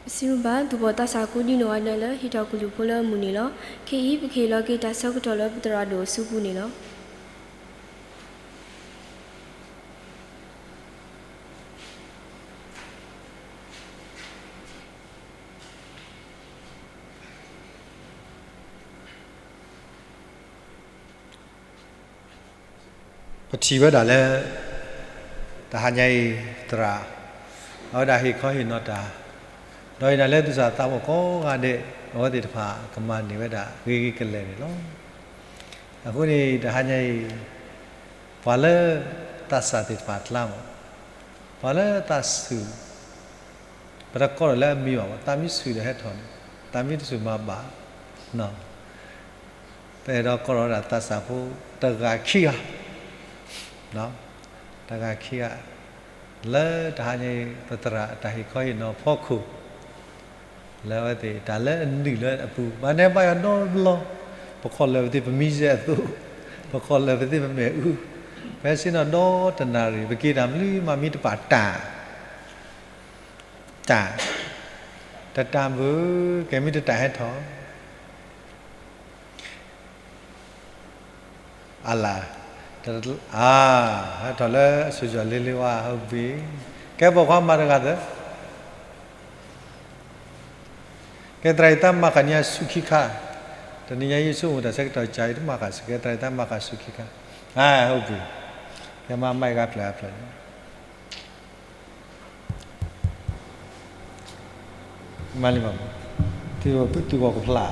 ပစံးဘျုးဘၣ် သူၣ်ဘီၣ်သးစၢ်ကိးဒံနီၢ်ဂၤဒဲးလၢ ဟ့ၣ်ထီၣ်ကလုၢ်ဖိလၢအမုာ်န့ၣ်လီၤ. ခဲအံၤ ပကဟ့ၣ်လီၤက့ၤတၢ်ဆၢကတီၢ်လၢပသရၣ်ဒိၣ်အစုပူၤန့ၣ်လီၤ. ပထံၣ်ဝဲဒၣ်လၢ တဟါညါအံၤ သရၣ် အဝဲဒၣ်ဟ့ၣ်ခီဟ့ၣ်နီၤတၢ်, ဒီးအံၤဒၣ်လၢသူၣ်စၢ်သးဘီၣ်ကိးဂၤဒဲး အဝဲသ့ၣ်တဖၣ်ကမၤန့ၢ်ဝဲဒၣ်ဂ့ၤဂ့ၤကလဲာ်န့ၣ်လီၤ. အဃိန့ၣ် တဟါညါအံၤ ပှၤလၢသးစၢ်သ့ၣ်တဖၣ်အကျါမး, ပှၤလၢသးဆူၣ် ပတကိးဒီးလၢအမံၤဘၣ်, သးမံဆူၣ်ဒီးဟဲထီၣ်န့ၣ်, သးမံတဆူၣ်မၤဘၣ်, ပအဲၣ်ဒိးကိးထီၣ်ဝဲဒၣ်သးစၢ်ဖိ တဂၤခံဂၤ, တဂၤခံဂၤ, လၢတဟါညါအံၤ ပသရၣ်အတၢ်ဟ့ၣ်ခီဟ့ၣ်နီၤအဖီခိၣ် လၢအဝဲသ့ၣ်တၢ်လၢအနုာ်လၢအပူၤ ဘၣ်နဲဘၣ်ယွၤဒီဘျီ, ပခီၣ်လၢာ်ပသ့ၣ်ပမံစဲအသိး, ပခီၣ်လၢာ်ပသ့ၣ်ပမဲာ်အူ, ဖဲဆ့ၣ်နီၤဒီတနၣ်ရံၣ် ပက့ၤတၢ်မနုၤမးမံတပာ်တၢ်, တၢ်, တတၢ်မုာ်, ကဲမံတတၢ်ဟဲထီၣ် အလၢ်, အါ, ဟဲထီၣ်လၢအစိၤယီၤလ့လ့ဝါ ဟုတ်ပြီ, ကဲပိာ်ခွါမၤတဂၤသၢ, ကဲသရၣ်အံၤတၢ်မၤဃာ်ညါဆူခံခါ, တနံၤညါယဆိကမိၣ်တၢ်ဆၢကတီၢ်ကၢ်အံၤ တမၤဃာ်ဆူၣ် ကဲသရၣ်အံၤတၢ်မၤဃာ်ဆူခံခါ, အါ, ဟုတ်ပြီ, ကဲမၤမၤအံၤဂၤဖျၢၣ်အဖျၢၣ်န့ၣ် မၤလံမး, သုဂီၢ်ကဖျါ,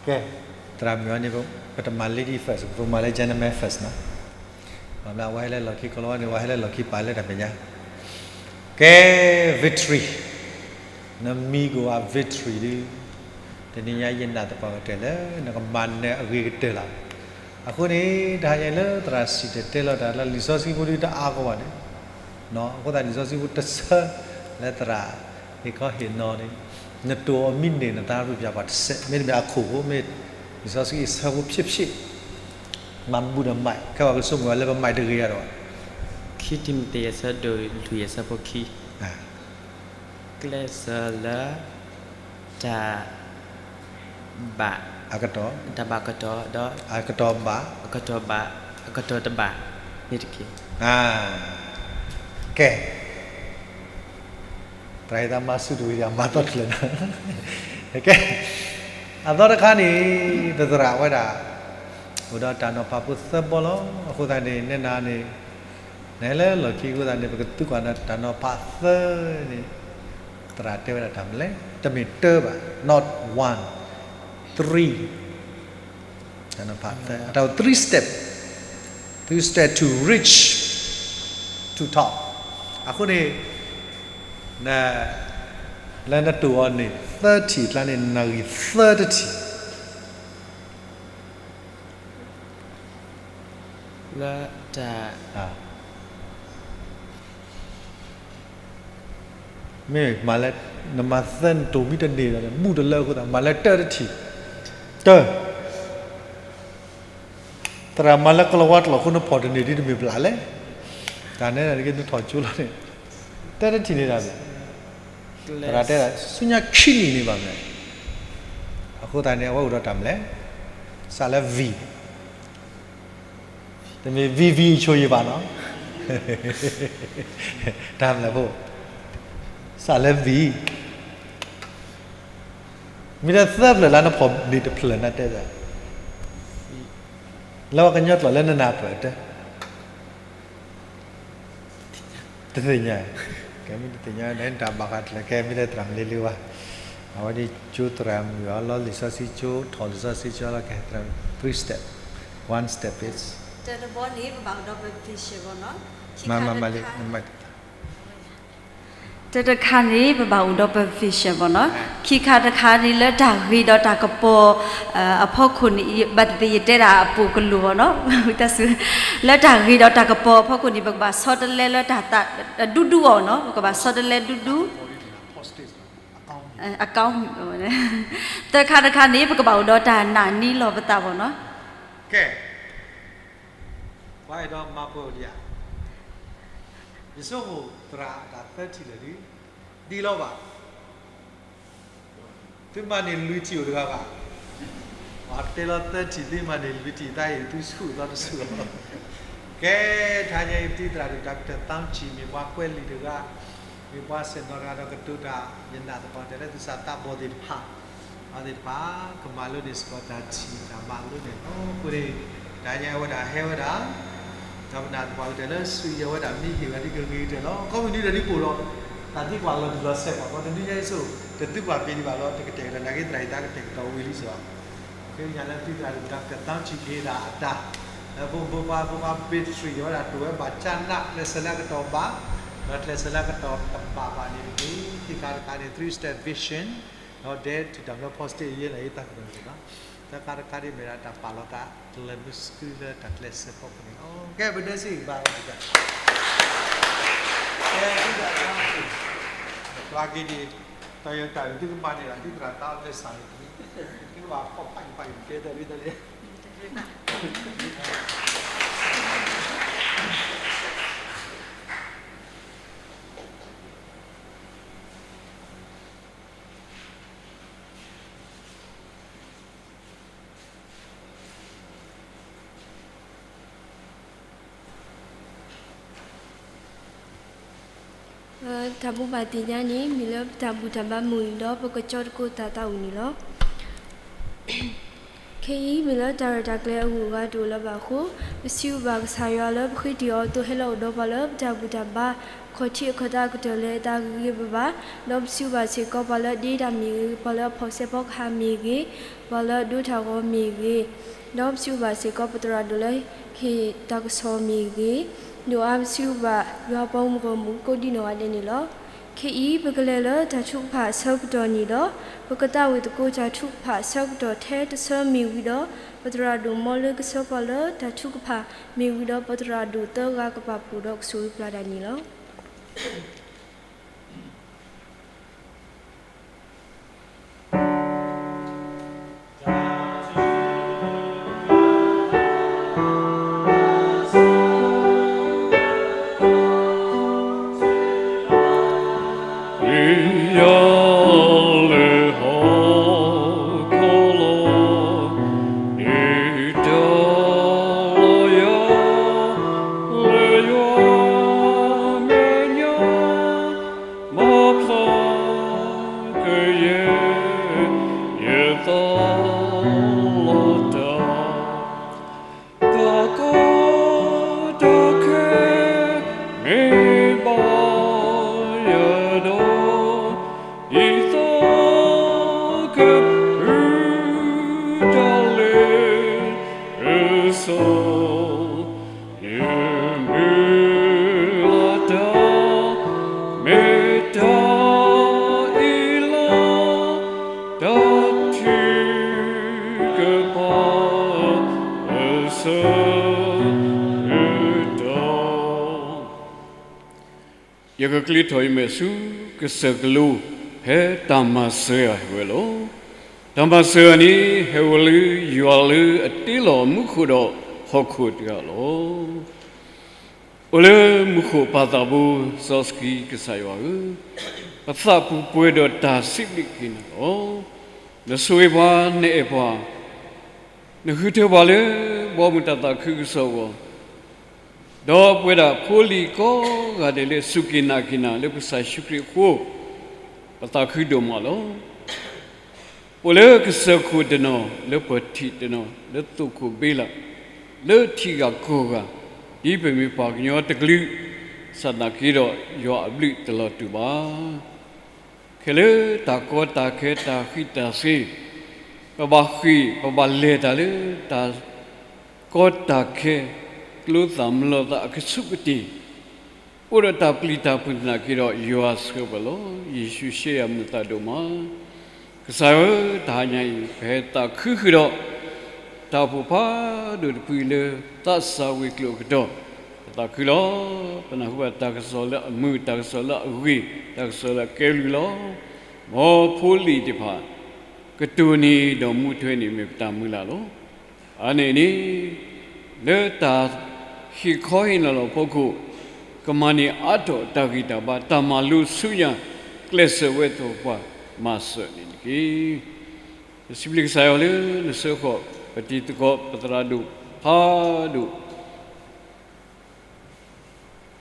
ကဲ, သရၣ်မုၣ်အီၤန့ၣ် ပတမၤ lady first ပမၤလၢ gentleman first နီၤ, ဘၣ်မနုၤအဝဲဟဲလၢလီၢ်ခံကလီၤဝဲန့ၣ် ဝဲဟဲလၢလီၢ်ခံပာ်လၢတၢ်မဲာ်ညါ, ကဲ, victory, နမံၤကအိၣ် victory ဒုး, တနံၤညါယနာ်သပှၢ်ကတၢၢ်လၢ နကမၤနၢၤအဂ့ၤကတၢၢ်လီၤ. အဃိန့ၣ် တဟါညါလၢသရၣ်စံၣ်တဲၤတဲလီၤတၢ်လၢလံာ်စီဆှံဖိဒုးတအါကီးဘၣ်န့ၣ်, အဃိသတးလံာ်စီဆှံဖိတဆၢလၢသရၣ်ဟ့ၣ်ခီဟ့ၣ်နီၤန့ၣ်, နတိၢ်အီၤမ့ၢ်န့ၢ်နသး ပျၢ်ပှၤတစဲး မ့တမ့ၢ်အခိၣ်ဖိ မ့ၢ်လံာ်စီဆှံအဆၢဖိဖျ့ဖျ့ မၤဘူၣ်ဒီးမး ခဲပှၤကဆိကမိၣ်ဝဲလၢပမၤတဂ့ၤယၤဒီး ခံတံၤမသ့း အဆၢဒိၣ်လွံၢ် အဆၢဖိခံ, ကျဲးစၢးလၢ တၢ်ဘၣ်, အကတီၢ်, တၢ်ဘၣ်ကတီၢ်ဒီး, အကတီၢ်ဘၣ်, အကတီၢ်ဘၣ်, အကတီၢ်တဘၣ်န့ၣ်တက့ၢ်. ကဲ, သရၣ်အံၤတၢ်မၤဆူၣ်တဝံၤဒီး မၤသီတဖျၢၣ်နီၤ, ကဲ, အသီတခါန့ၣ် ပသရၣ်ဝဲဒၣ် အိၣ်ဒီးတၢ်နီၤဖးဖိသၢဘီလီၤ. အဃိသတးန့ၣ် နဲနၤန့ၣ် နဟဲလၢလီၢ်ခံအဃိသတးန့ၣ် ပကသံကွၢ်နၤတၢ်နီၤဖးသၢန့ၣ် သရၣ်တဲဝဲဒၣ်တၢ်မနုၤလဲၣ်, တမ့ၢ်တၢဘၣ်, not one, three, တၢ်နီၤဖးသၢ, အတၢ်အိၣ် three step, three step to reach to top. အဃိန့ၣ် လၢနတိၢ်အီၤန့ၣ် သၢထံၣ်အကျါန့ၣ် နဂံၢ်သၢတထံၣ် လၢတၢ် မ့ၢ်မၤလၢ နမၤသၢနတိၢ်မံတန့ၢ်ဒီး မူတလၢအဃိသတး မၤလၢတၢတထံၣ်, တၢ, သရၣ်မၤလၢကလီၤဝါတလီၢ်အဃိ နဖီၣ်တန့ၢ်ဒ်တမ့ၢ်ဘျးလဲၣ်, တၢ်နဲဒၣ်တက့ၢ် နထီၣ်ကၠိလီၤန့ၣ်, တၢတထံၣ်န့ၣ်ဒၣ်လဲာ်, သရၣ်တဲဒၣ် ဆူညါခံနံၣ်န့ၣ်ဘၣ်မလဲၣ်, အဃိသတးန့ၣ် အဝဲအိၣ်ဒီးတၢ်မလဲၣ်, စးလၢ V တမ့ၢ် V V အချိုရည်ဘၣ်နီၤ, တၢ်မလဲၣ်ဖိ, စးလၢ V, မ့ၢ်တသၢဖျၢၣ်လၢနဖီၣ်န့ၢ်တဖျၢၣ်နတဲဒၣ်, လၢပှၤကညီကျိာ်လၢနနၢ်ပၢၢ်တဲ တသ့ၣ်ညါ, ကဲမ့ၢ်တသ့ၣ်ညါ နတၢ်ဘၣ်ဃးတဖျၢၣ် ကဲမ့ၢ်လၢသရၣ်မလ့လ့ဝါ, အဝဲဒၣ်ကၠိသရၣ်မုၣ်အီၤလီၤ လံာ်စီဆှံကၠိ ထီၣ်လံာ်စီဆှံကၠိလီၤ ကဲ three step, one step is, တၢတဘီန့ၣ် ပဘၣ်အိၣ်ဒီးပ vision ဘီနီၤ, မၤမၤမၤလံ, တၢတခါန့ၣ် ပဘၣ်အိၣ်ဒီးပ vision ဘီနီၤ, ခံခါတခါန့ၣ် လၢတၢ်ဂ့ၤဒီးတၢ်ကပီၤ အဖီခိၣ်န့ၣ် ဘၣ်သ့ၣ်သ့ၣ် ယတဲဒၣ်အပိာ်ကလုာ်ဘီနီၤ, လၢတၢ်ဂ့ၤဒီးတၢ်ကပီၤအဖီခိၣ်န့ၣ် ပကဘၣ်ဆီတလဲလၢတၢ်ဒူဒူအီၤနီၤ, ပကဘၣ်ဆီတလဲဒူဒူ, အကောင်း, သၢခါတခါန့ၣ် ပကဘၣ်အိၣ်ဒီးတၢ်နာ်န့ၢ်လီၤပသးဘီနီၤ, ကဲ, ပှၤအဲၣ်ဒိးမၤပှဲၤအိၣ်ဒံးဧါ ယဆိကမိၣ်သရၣ်အတၢ်သၢထံၣ်လၢာ်ဒ်, ဒ်လီၤဘၣ်. သုမၤန့ၢ်လွံၢ်ထံၣ်အိၣ်တဂၤဘၣ်. ပှၤတဲလီၤသၢထံၣ် သုမၤန့ၢ်လွံၢ်ထံၣ် တၢ်အံၤသုဆူၣ်အသီတဆူၣ်လီၤ. ကဲ, တဟါညါအံၤ ပတံၤသရၣ်ဒိၣ် တၢ်ကတၢၢ်သီဆံး မ့ၢ်ပှၤကွဲးလံာ်တဂၤ, မ့ၢ်ပှၤဆဲးနီၤတဂၤဒီးကတိၤတၢ်, ယနာ်သပှၢ်ကတၢၢ်လၢသုသးသးဘီၣ်သ့ၣ်တဖၣ် အဝဲသ့ၣ်တဖၣ် ကမၤလိန့ၢ်စ့ၢ်ကီးတၢ်ထံၣ်တၢ်မၤလိန့ၣ်လီၤ. အဃိန့ၣ် တဟါညါအံၤဝဲဒၣ်ဟဲဝဲဒၣ် တၢ်ပနၢ်သပှၢ်ကတၢၢ်လၢ ဆူယဝဲဒၣ်မ့ၢ်ဟ့ၣ်ဝဲဒၣ်ကဂ့ၤကတၢၢ်လီၤ. ကိးမုၢ်နံၤဒီးဒ်ပအိၣ်ဒီး တၢ်သံကွၢ်လီၤတံၢ်လီၤဆဲးဘၣ် ပှၤတနွံညါအံၤဆိ တသံကွၢ်ပ့ၤဒံးဘၣ်လီၤ တကတဲာ်ကတီၤ နာ်က့သရၣ်အံၤတၢ်ကတဲာ်ကတီၤဝံၤလံစ့ၢ်ကီး. ဃ့ကညးလၢပတံၤသရၣ်ဒိၣ် တၢ်ကတၢၢ်သီဆံးက့ၤဒၣ်အတၢ် လၢဖိမုၣ်ဖိခွါ ဖိခွါ ဘ့းတရံး အဝဲဒၣ်တိၢ်ဝဲဘၣ်ကၠၢ်နး ကျဲးစၢးလၢအကတီၢ်ဘၣ်, ဒီးကျဲးစၢးလၢအကတီၢ်တဘၣ်ဘၣ်န့ၣ်တက့ၢ်. သ့ၣ်ခါတခါန့ၣ် three step vision ဒီး dare to တၢ်မၢ positive ယဲန့ၣ် ယသးကညီၤန့ၣ်လီၤ. သၢခါတခါန့ၣ်မ့ၢ်ဒၣ်တၢ်ပာ်လီၤသး ကလဲၤမုၢ်ဆူလၢတၢ်ကျဲးစၢးဖီခိၣ်န့ၣ်လီၤ. ကဲ ပဒဲစံးဘၣ်ဝဲဒၣ် ကဲ သုသရၣ်သး ပှၤက့ၤန့ၣ် တၢ်ယတၢ်အုၣ် သုကမၤန့ၢ်ဒၣ် သုသရၣ်သးလၢစၢ်န့ၣ် သုကဘၣ်ဖီၣ်ဖးယဖးယကဲတၢ်ရ့တၢ်လံ. တၢ်ဘိးဘၣ်သ့ၣ်ညါန့ၣ် မ့ၢ်လၢပတၢ်ဘူၣ်တၢ်ဘါမုာ်အံၤဒီး ပကကၠီတကိးသးသးအုၣ်န့ၣ်လီၤ. ခဲအံၤမ့ၢ်လၢတၢ်ရဲၣ်တၢ်ကျဲၤအဂုၤအဂၤတအိၣ်လၢၤဘၣ်အဃိ, ပစံးဘျုးဘၣ်ကစၢ်ယွၤလၢပဃ့တ့ၢ်အီၤအသိး ဟဲလီၤအိၣ်ဒီးပှၤလၢပတၢ်ဘူၣ်တၢ်ဘါ ခီၣ်ထံးအခီၣ်သးအကတၢၢ်လၢအသးဂ့ၤဂ့ၤဘၣ်ဘၣ်, ဒီးပစံးဘျုးဘၣ်စ့ၢ်ကီးပှၤလၢအဒ့တၢ်မ့ၢ်ဂ့ၤ, ပှၤလၢအဖီၣ်စဲးဖီကဟၣ်မ့ၢ်ဂ့ၤ, ပှၤလၢအဒိတၢ်ဂီၤမ့ၢ်ဂ့ၤ, ဒီးပစံးဘျုးဘၣ်စ့ၢ်ကီးပသရၣ်ဒိၣ်လၢဟ့ၣ်တၢ်ကစီၣ်မ့ၢ်ဂ့ၤ, ဒိၣ်အါပစံးဘျုးဘၣ်ယွၤပှၤမုၢ်ဂီၢ်မုၢ်ကိးဒံနီၢ်ဂၤဒဲးန့ၣ်လီၤ. ခဲအံၤပကလဲၤလၢတၢ်ထုကဖၣ်အဆၢကတီၢ်န့ၣ်ဒီး, ပကသးဝံၣ်သကိးတၢ်ထုကဖၣ်အဆၢကတီၢ်ထဲတဆၢမ့ၢ်ဝံၤဒီး, ပသရၣ်ဒိၣ်မ်လၢကဆှၢပှၤလၢတၢ်ထုကဖၣ်မ့ၢ်ဝံၤဒီး ပသရၣ်ဒိၣ်သၢဂၤကပာ်ဖှိၣ်ဒီးကဆိၣ်ဂ့ၤပျၢ်တၢ်န့ၣ်လီၤ. တၢ်ကီတၢ်ခဲ မ့ၢ်ဘၣ်ယၤဒီး, ဒ်သိးကဖုတၢ်လ့အစိၤ, ယမုၢ်လၢ်တၢ် မ့ၢ်တၢ်အ့ၣ်လိာ် တၢ်ထုကဖၣ်အဆၢကတီၢ်. ယကကျ့ထီၣ်ယမဲာ်ဆူကစၢၢ်ကလိ ဖဲတၢ်မၤစၢၤယၤဟဲဝဲလီၤ. တၢ်မၤစၢၤယၤန့ၣ် ဟဲဝဲလၢယွၤလၢအတ့လီၤမူခိၣ်ဒီးဟီၣ်ခိၣ်တဂၤလီၤ. အိၣ်လၢမူခိၣ်ပၢ်သးဘိစီဆှံကစၢ်ယွၤဧၢ, ပသးပူၤပှဲၤဒီးတၢ်စံးဘျုးက့ၤနၤလီၤ. နဆိၣ်ဂ့ၤပှၤ နအဲၣ်ပှၤ, နဃုထၢပှၤလၢ ဘီမုၢ်တၢ်သးခုကစီၣ်အဂီၢ်, ဒီးပဝဲဒၣ်ဖိလံၤကိးဂၤဒဲးလၢစူၢ်က့ၤနာ်က့ၤနၤလၢကစၢ်ယ့ၣ်ၡူးခရံာ်အဃိ, ပသးခုဒိၣ်မးလီၤ. အိၣ်လၢကစၢၢ်ခိၣ်တနီၤ လၢပှၤထံးတနီၤ လၢသိၣ်ခိၣ်ဘ့လး, လၢထံဂၤကီၢ်ဂၤ, ဒ်ပမ့ၢ်ပှၤကညီတကလုာ်, စးနာ်က့ဒီးယွၤအဘျုးတလီၤတူာ်ဘၣ်. ခဲလၢတၢ်ကီတၢ်ခဲတၢ်ဃံးတၢ်စ့ၤ, ပဘၣ်ဃ့ၢ် ပဘၣ်လဲၤတၢ်လၢတၢ်ကီတၢ်ခဲ, ကျိသၣ်မလီၤသးအကဆူးကတ့ၢ်, အိၣ်ဒီးတၢ်ပျံၤတၢ်ဖုးသနာ်က့ဒီး ယွၤဆှၢပှၤလီၤ. ယ့ၣ်ၡူးရှဲယၤမုာ်သးဒိၣ်မး. ကစၢ်ဧၢ, တဟါညါအံၤ ပဟဲသးခုဃုာ်ဒီး တၢ်အိၣ်ဖှိၣ်ဖးဒိၣ်တဖုလၢ သးစၢ်ဝ့ၢ်ကျိာ်အကတီၢ်, ပသးခုလီၤ. ပနၢ်ဟူဘၣ်တၢ်ကစီၣ်လၢအမုာ်, တၢ်ကစီၣ်လၢအဂ့ၤ, တၢ်ကစီၣ်လၢအကဲဘျုးလီၤ. မ်ဖိလံၤတဖၣ် ကတိၤန့ၢ်ဒီးမူထွဲန့ၣ် မ့ၢ်ပတၢ်မုၢ်လၢ်လီၤ. အါန့ၢ်န့ၣ် လၢတၢ်ဟ့ၣ်ခီဟ့ၣ်နီၤလီၤဖီခိၣ်, ကမၤန့ၢ်အါထီၣ်တၢ်ဂံၢ်တၢ်ဘါ တၢ်မၤလိဆူညါ ကျဲးစၢးဝဲသ့ၣ်တဖၣ် မၤစၢၤန့ၣ်တက့ၢ်. ယစံးဘျုးကစၢ်ယွၤလၢနဆှၢဃီၤ ပတံၤသကိး ပသရၣ်ဒိၣ်ဖးဒိၣ်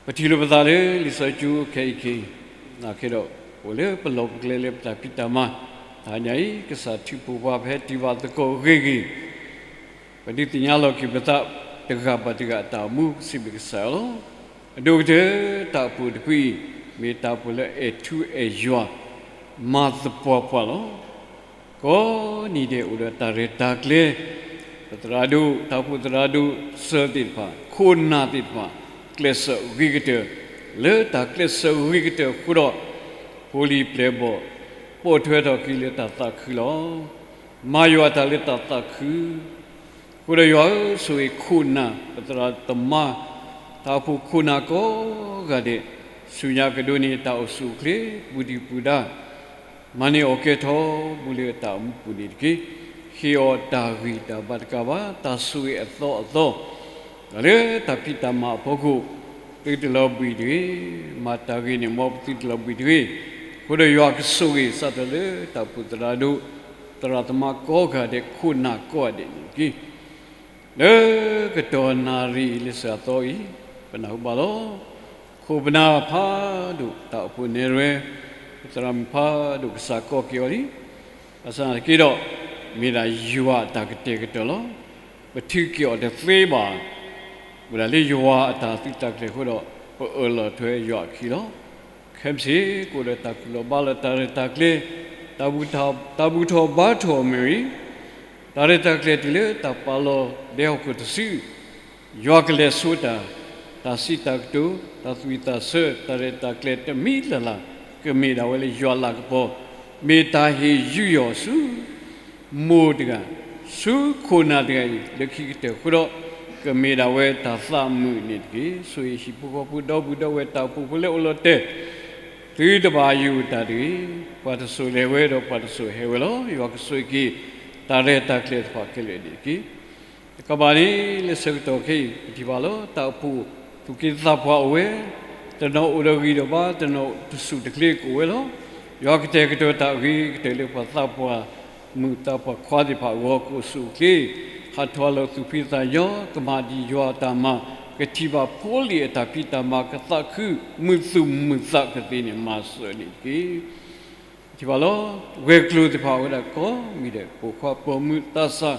ပထံၣ်လိာ်ပသးလၢလံာ်စီဆှံကၠိခဲအံၤခဲအံၤ, နာ်က့ဒီး အိၣ်လၢပလီၢ်ပကျဲလၢပတၢ်ဖံးတၢ်မၤ, တဟါညါအံၤ ကစၢ်ထုးဖှိၣ်ပှၤ ပဟဲတံၢ်ဘၣ်သကိးဂ့ၤဂ့ၤ ပဒုးသ့ၣ်ညါလီၤက့ၤပသး တဂၤဘၣ်တဂၤအတၢ်အိၣ်မူ ပစံးဘျုးကစၢ်ယွၤလီၤ. အဒိၣ်ကတၢၢ် တၢ်အိၣ်ဖှိၣ်တဖုအံၤ မ့ၢ်တၢ်အိၣ်ဖှိၣ်လၢအဲၣ်ထူအဲၣ်ယွၤ မၤသပှၢ်ပှၢ်လီၤ. ကိးနံၤဒဲးအိၣ်ဒီးတၢ်ရဲၣ်တၢ်ကျဲၤ, ပသရၣ်ဒိၣ် တၢ်အိၣ်ဖှိၣ်သရၣ်ဒိၣ်စၢၤသ့ၣ်တဖၣ် ခိၣ်နၢ်သ့ၣ်တဖၣ် ကျဲးစၢးဂ့ၤကတၢၢ်, လၢတၢ်ကျဲးစၢးဂ့ၤကတၢၢ်အဃိဒီး ဖိလံၤပျဲၢ်ဘီၣ် ပိာ်ထွဲထီၣ်က့ၤလၢတၢ်သးခုလီၤ. မၤယွၤတၢ်လၢတၢ်သးခု အဃိဒီးယွၤဧၢ, ဆိၣ်ဂ့ၤခိၣ်နၢ် ပသရၣ်သမါ တၢ်အိၣ်ဖှိၣ်ခိၣ်နၢ်ကိးဂၤဒဲး, ဆူညါကဒိးန့ၢ်တၢ်အိၣ်ဆူၣ်အိၣ်ချ့ ပူၤတံၢ်ပူၤဒါ မၤန့ၢ်အီၣ်ကဲထီၣ် ဘူးလၢတၢ်အိၣ်မူပူၤန့ၣ်တက့ၢ်. ဃ့အီၤတၢ်ဂံၢ်တၢ်ဘါတကးဘၣ် တၢ်ဆိၣ်ဂ့ၤအသီအသီ, ဒီးလၢတၢ်ဖံးတၢ်မၤအဖီခိၣ် သုတလီၤဘှံးတဂ့ၤ, မၤတၢ်ဂ့ၤန့ၣ် မ်ပသုတလီၤဘှံးတဂ့ၤ. အဃိဒီးယွၤကဆိၣ်ဂ့ၤစးထီၣ်လၢတၢ်အိၣ်ဖှိၣ်သရၣ်ဒိၣ် သရၣ်သမါကိးဂၤဒဲး ခိၣ်နၢ်ကိးဂၤဒဲးန့ၣ်တက့ၢ်. လၢကတီၢ်နၣ်ရံၣ်လၢစှၤသီအံၤ ပနၢ်ဟူဘၣ်လီၤ. ခိၣ်ပနၢ်ဖးဒိၣ် တၢ်အိၣ်ဖှိၣ်နဲၣ်ရွဲၣ် ပသရၣ်မုၣ်ဖးဒိၣ် ကစၢ်ကိးက့ၤအီၤလံ. ဘၣ်ဆၣ်သနာ်က့ဒီး မ့ၢ်ဒၣ်ယွၤအတၢ်ကတဲာ်ကတီၤလီၤ. ပထုးက့ၤအီၤတသ့ဘၣ်. အိၣ်ဒၣ်လၢယွၤအတၢ်သုးတၢ်ကျဲၤအဃိဒီး ပအၢၣ်လီၤထွဲယွၤအခံလီၤ. ခဲမုၢ်ဆ့ၣ် ကအိၣ်ဒီးတၢ်ကူၣ်လီၤဘါလီၤ တၢ်ရဲၣ်တၢ်ကျဲၤ, တၢ်ဘူၣ်ထီၣ်ဘါထီၣ်မ့ၢ်ဂ့ၤ, တၢ်ရဲၣ်တၢ်ကျဲၤတုၤလၢတၢ်ပာ်လီၤဒဲဟီၣ်ခိၣ်တစု, ယွၤကလဲၤဆိတၢ်, တၢ်စံးတၢ်ကတိၤ, တၢ်သွံၣ်တၢ်ဆၢ, တၢ်ရဲၣ်တၢ်ကျဲၤတမံၤလၢ်လၢ် ကမ့ၢ်ဒၣ်ဝဲလၢယွၤလၤကပီၤ, မ့ၢ်တၢ်ဟ့ၣ်ယူးယီၣ်ဆူ မိၢ်တဂၤ, ဆူခိၣ်နၢ်တဂၤအံၤ လၢခံကတၢၢ်အဃိဒီး ကမ့ၢ်ဒၣ်ဝဲတၢ်သးမုာ်န့ၣ်တက့ၢ်. ဆိၣ်ဂ့ၤဟံၣ်ဖိဃီဖိ ဒီပုၢ်ဒီဝဲၢ် တၢ်အိၣ်ဖှိၣ်ဖိလၢအိၣ်လီၤတဲာ်, သုတဘၣ်ယိၣ်တၢ်တဂ့ၤ. ပှၤတစိၤလဲၤဝဲဒီး ပှၤတစိၤဟဲဝဲလီၤ. ယွၤကဆိၣ်ဂ့ၤက့ၤ တၢ်ရဲၣ်တၢ်ကျဲၤတဖၣ်ခဲလၢာ်န့ၣ်တက့ၢ်. တကးဘၣ်န့ၣ် လၢဆၢကတီၢ်ခဲအံၤ ပထံၣ်ဘၣ်လီၤ. တၢ်အိၣ်ဖှိၣ်သူၣ်က့သးပှၢ်အိၣ်ဝဲ, တနီၤအိၣ်ဒီးဂံၢ်ဒီးဘါ, တနီၤတစူၢ်တချ့ကအိၣ်ဝဲလီၤ. ယွၤကတဲာ်ကတီၤတၢ်အဂ့ၤကတၢၢ်လၢပှၤသးပှၢ်မုၣ်သးပှၢ်ခွါသ့ၣ်တဖၣ်အဂီၢ် ကအိၣ်ဆူၣ်အိၣ်ချ့, ဟးထီၣ်လီၤသူၣ်ဖှံသးညီ, ကမၤဒံးယွၤအတၢ်မၤ, ကထံၣ်ဘၣ်ဖိလံၤအတၢ်ဖံးတၢ်မၤ, ကသးခုမုာ်သူၣ်မုာ်သးကသ့န့ၣ် မၤစၢၤန့ၣ်တက့ၢ်. ထံၣ်ဘၣ်လီၤ. ဝဲၤကျိၤသ့ၣ်တဖၣ်အိၣ်ဝဲဒၣ်ကိးမံၤဒဲး, ပိာ်ခွါပိာ်မုၣ်သးစၢ်,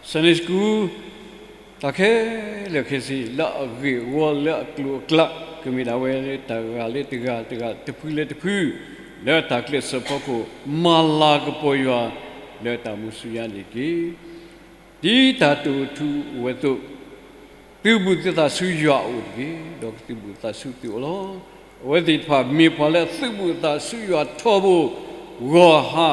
Sunday School, တၢ်ခဲလၢာ်ခဲဆ့ လၢအဂ့ၢ်အဝီ လၢအကျိၤအကျဲ ကမ့ၢ်ဒၣ်ဝဲလၢတဂၤလၢတဂၤ, တဂၤတဖုလၢတဖု, လၢတၢ်ကျဲးစၢးဖီခိၣ် မၤလၤကပီၤယွၤ လၢတၢ်မူဆူညါန့ၣ်တက့ၢ်. ဒ်တၢ်တိာ်ထူအိၣ်ဝဲအသိး, သုးဘူးသုသးဆူယွၤအအိၣ်တက့ၢ်, ဒီးကသုးဘူးသးဆူသုအိၣ်လီၤ. အဝဲသ့ၣ်တဖၣ်မ့ၢ်ပှၤလၢအသုးဘူးအသးဆူယွၤထီဘိ, ဂီၤဟါ,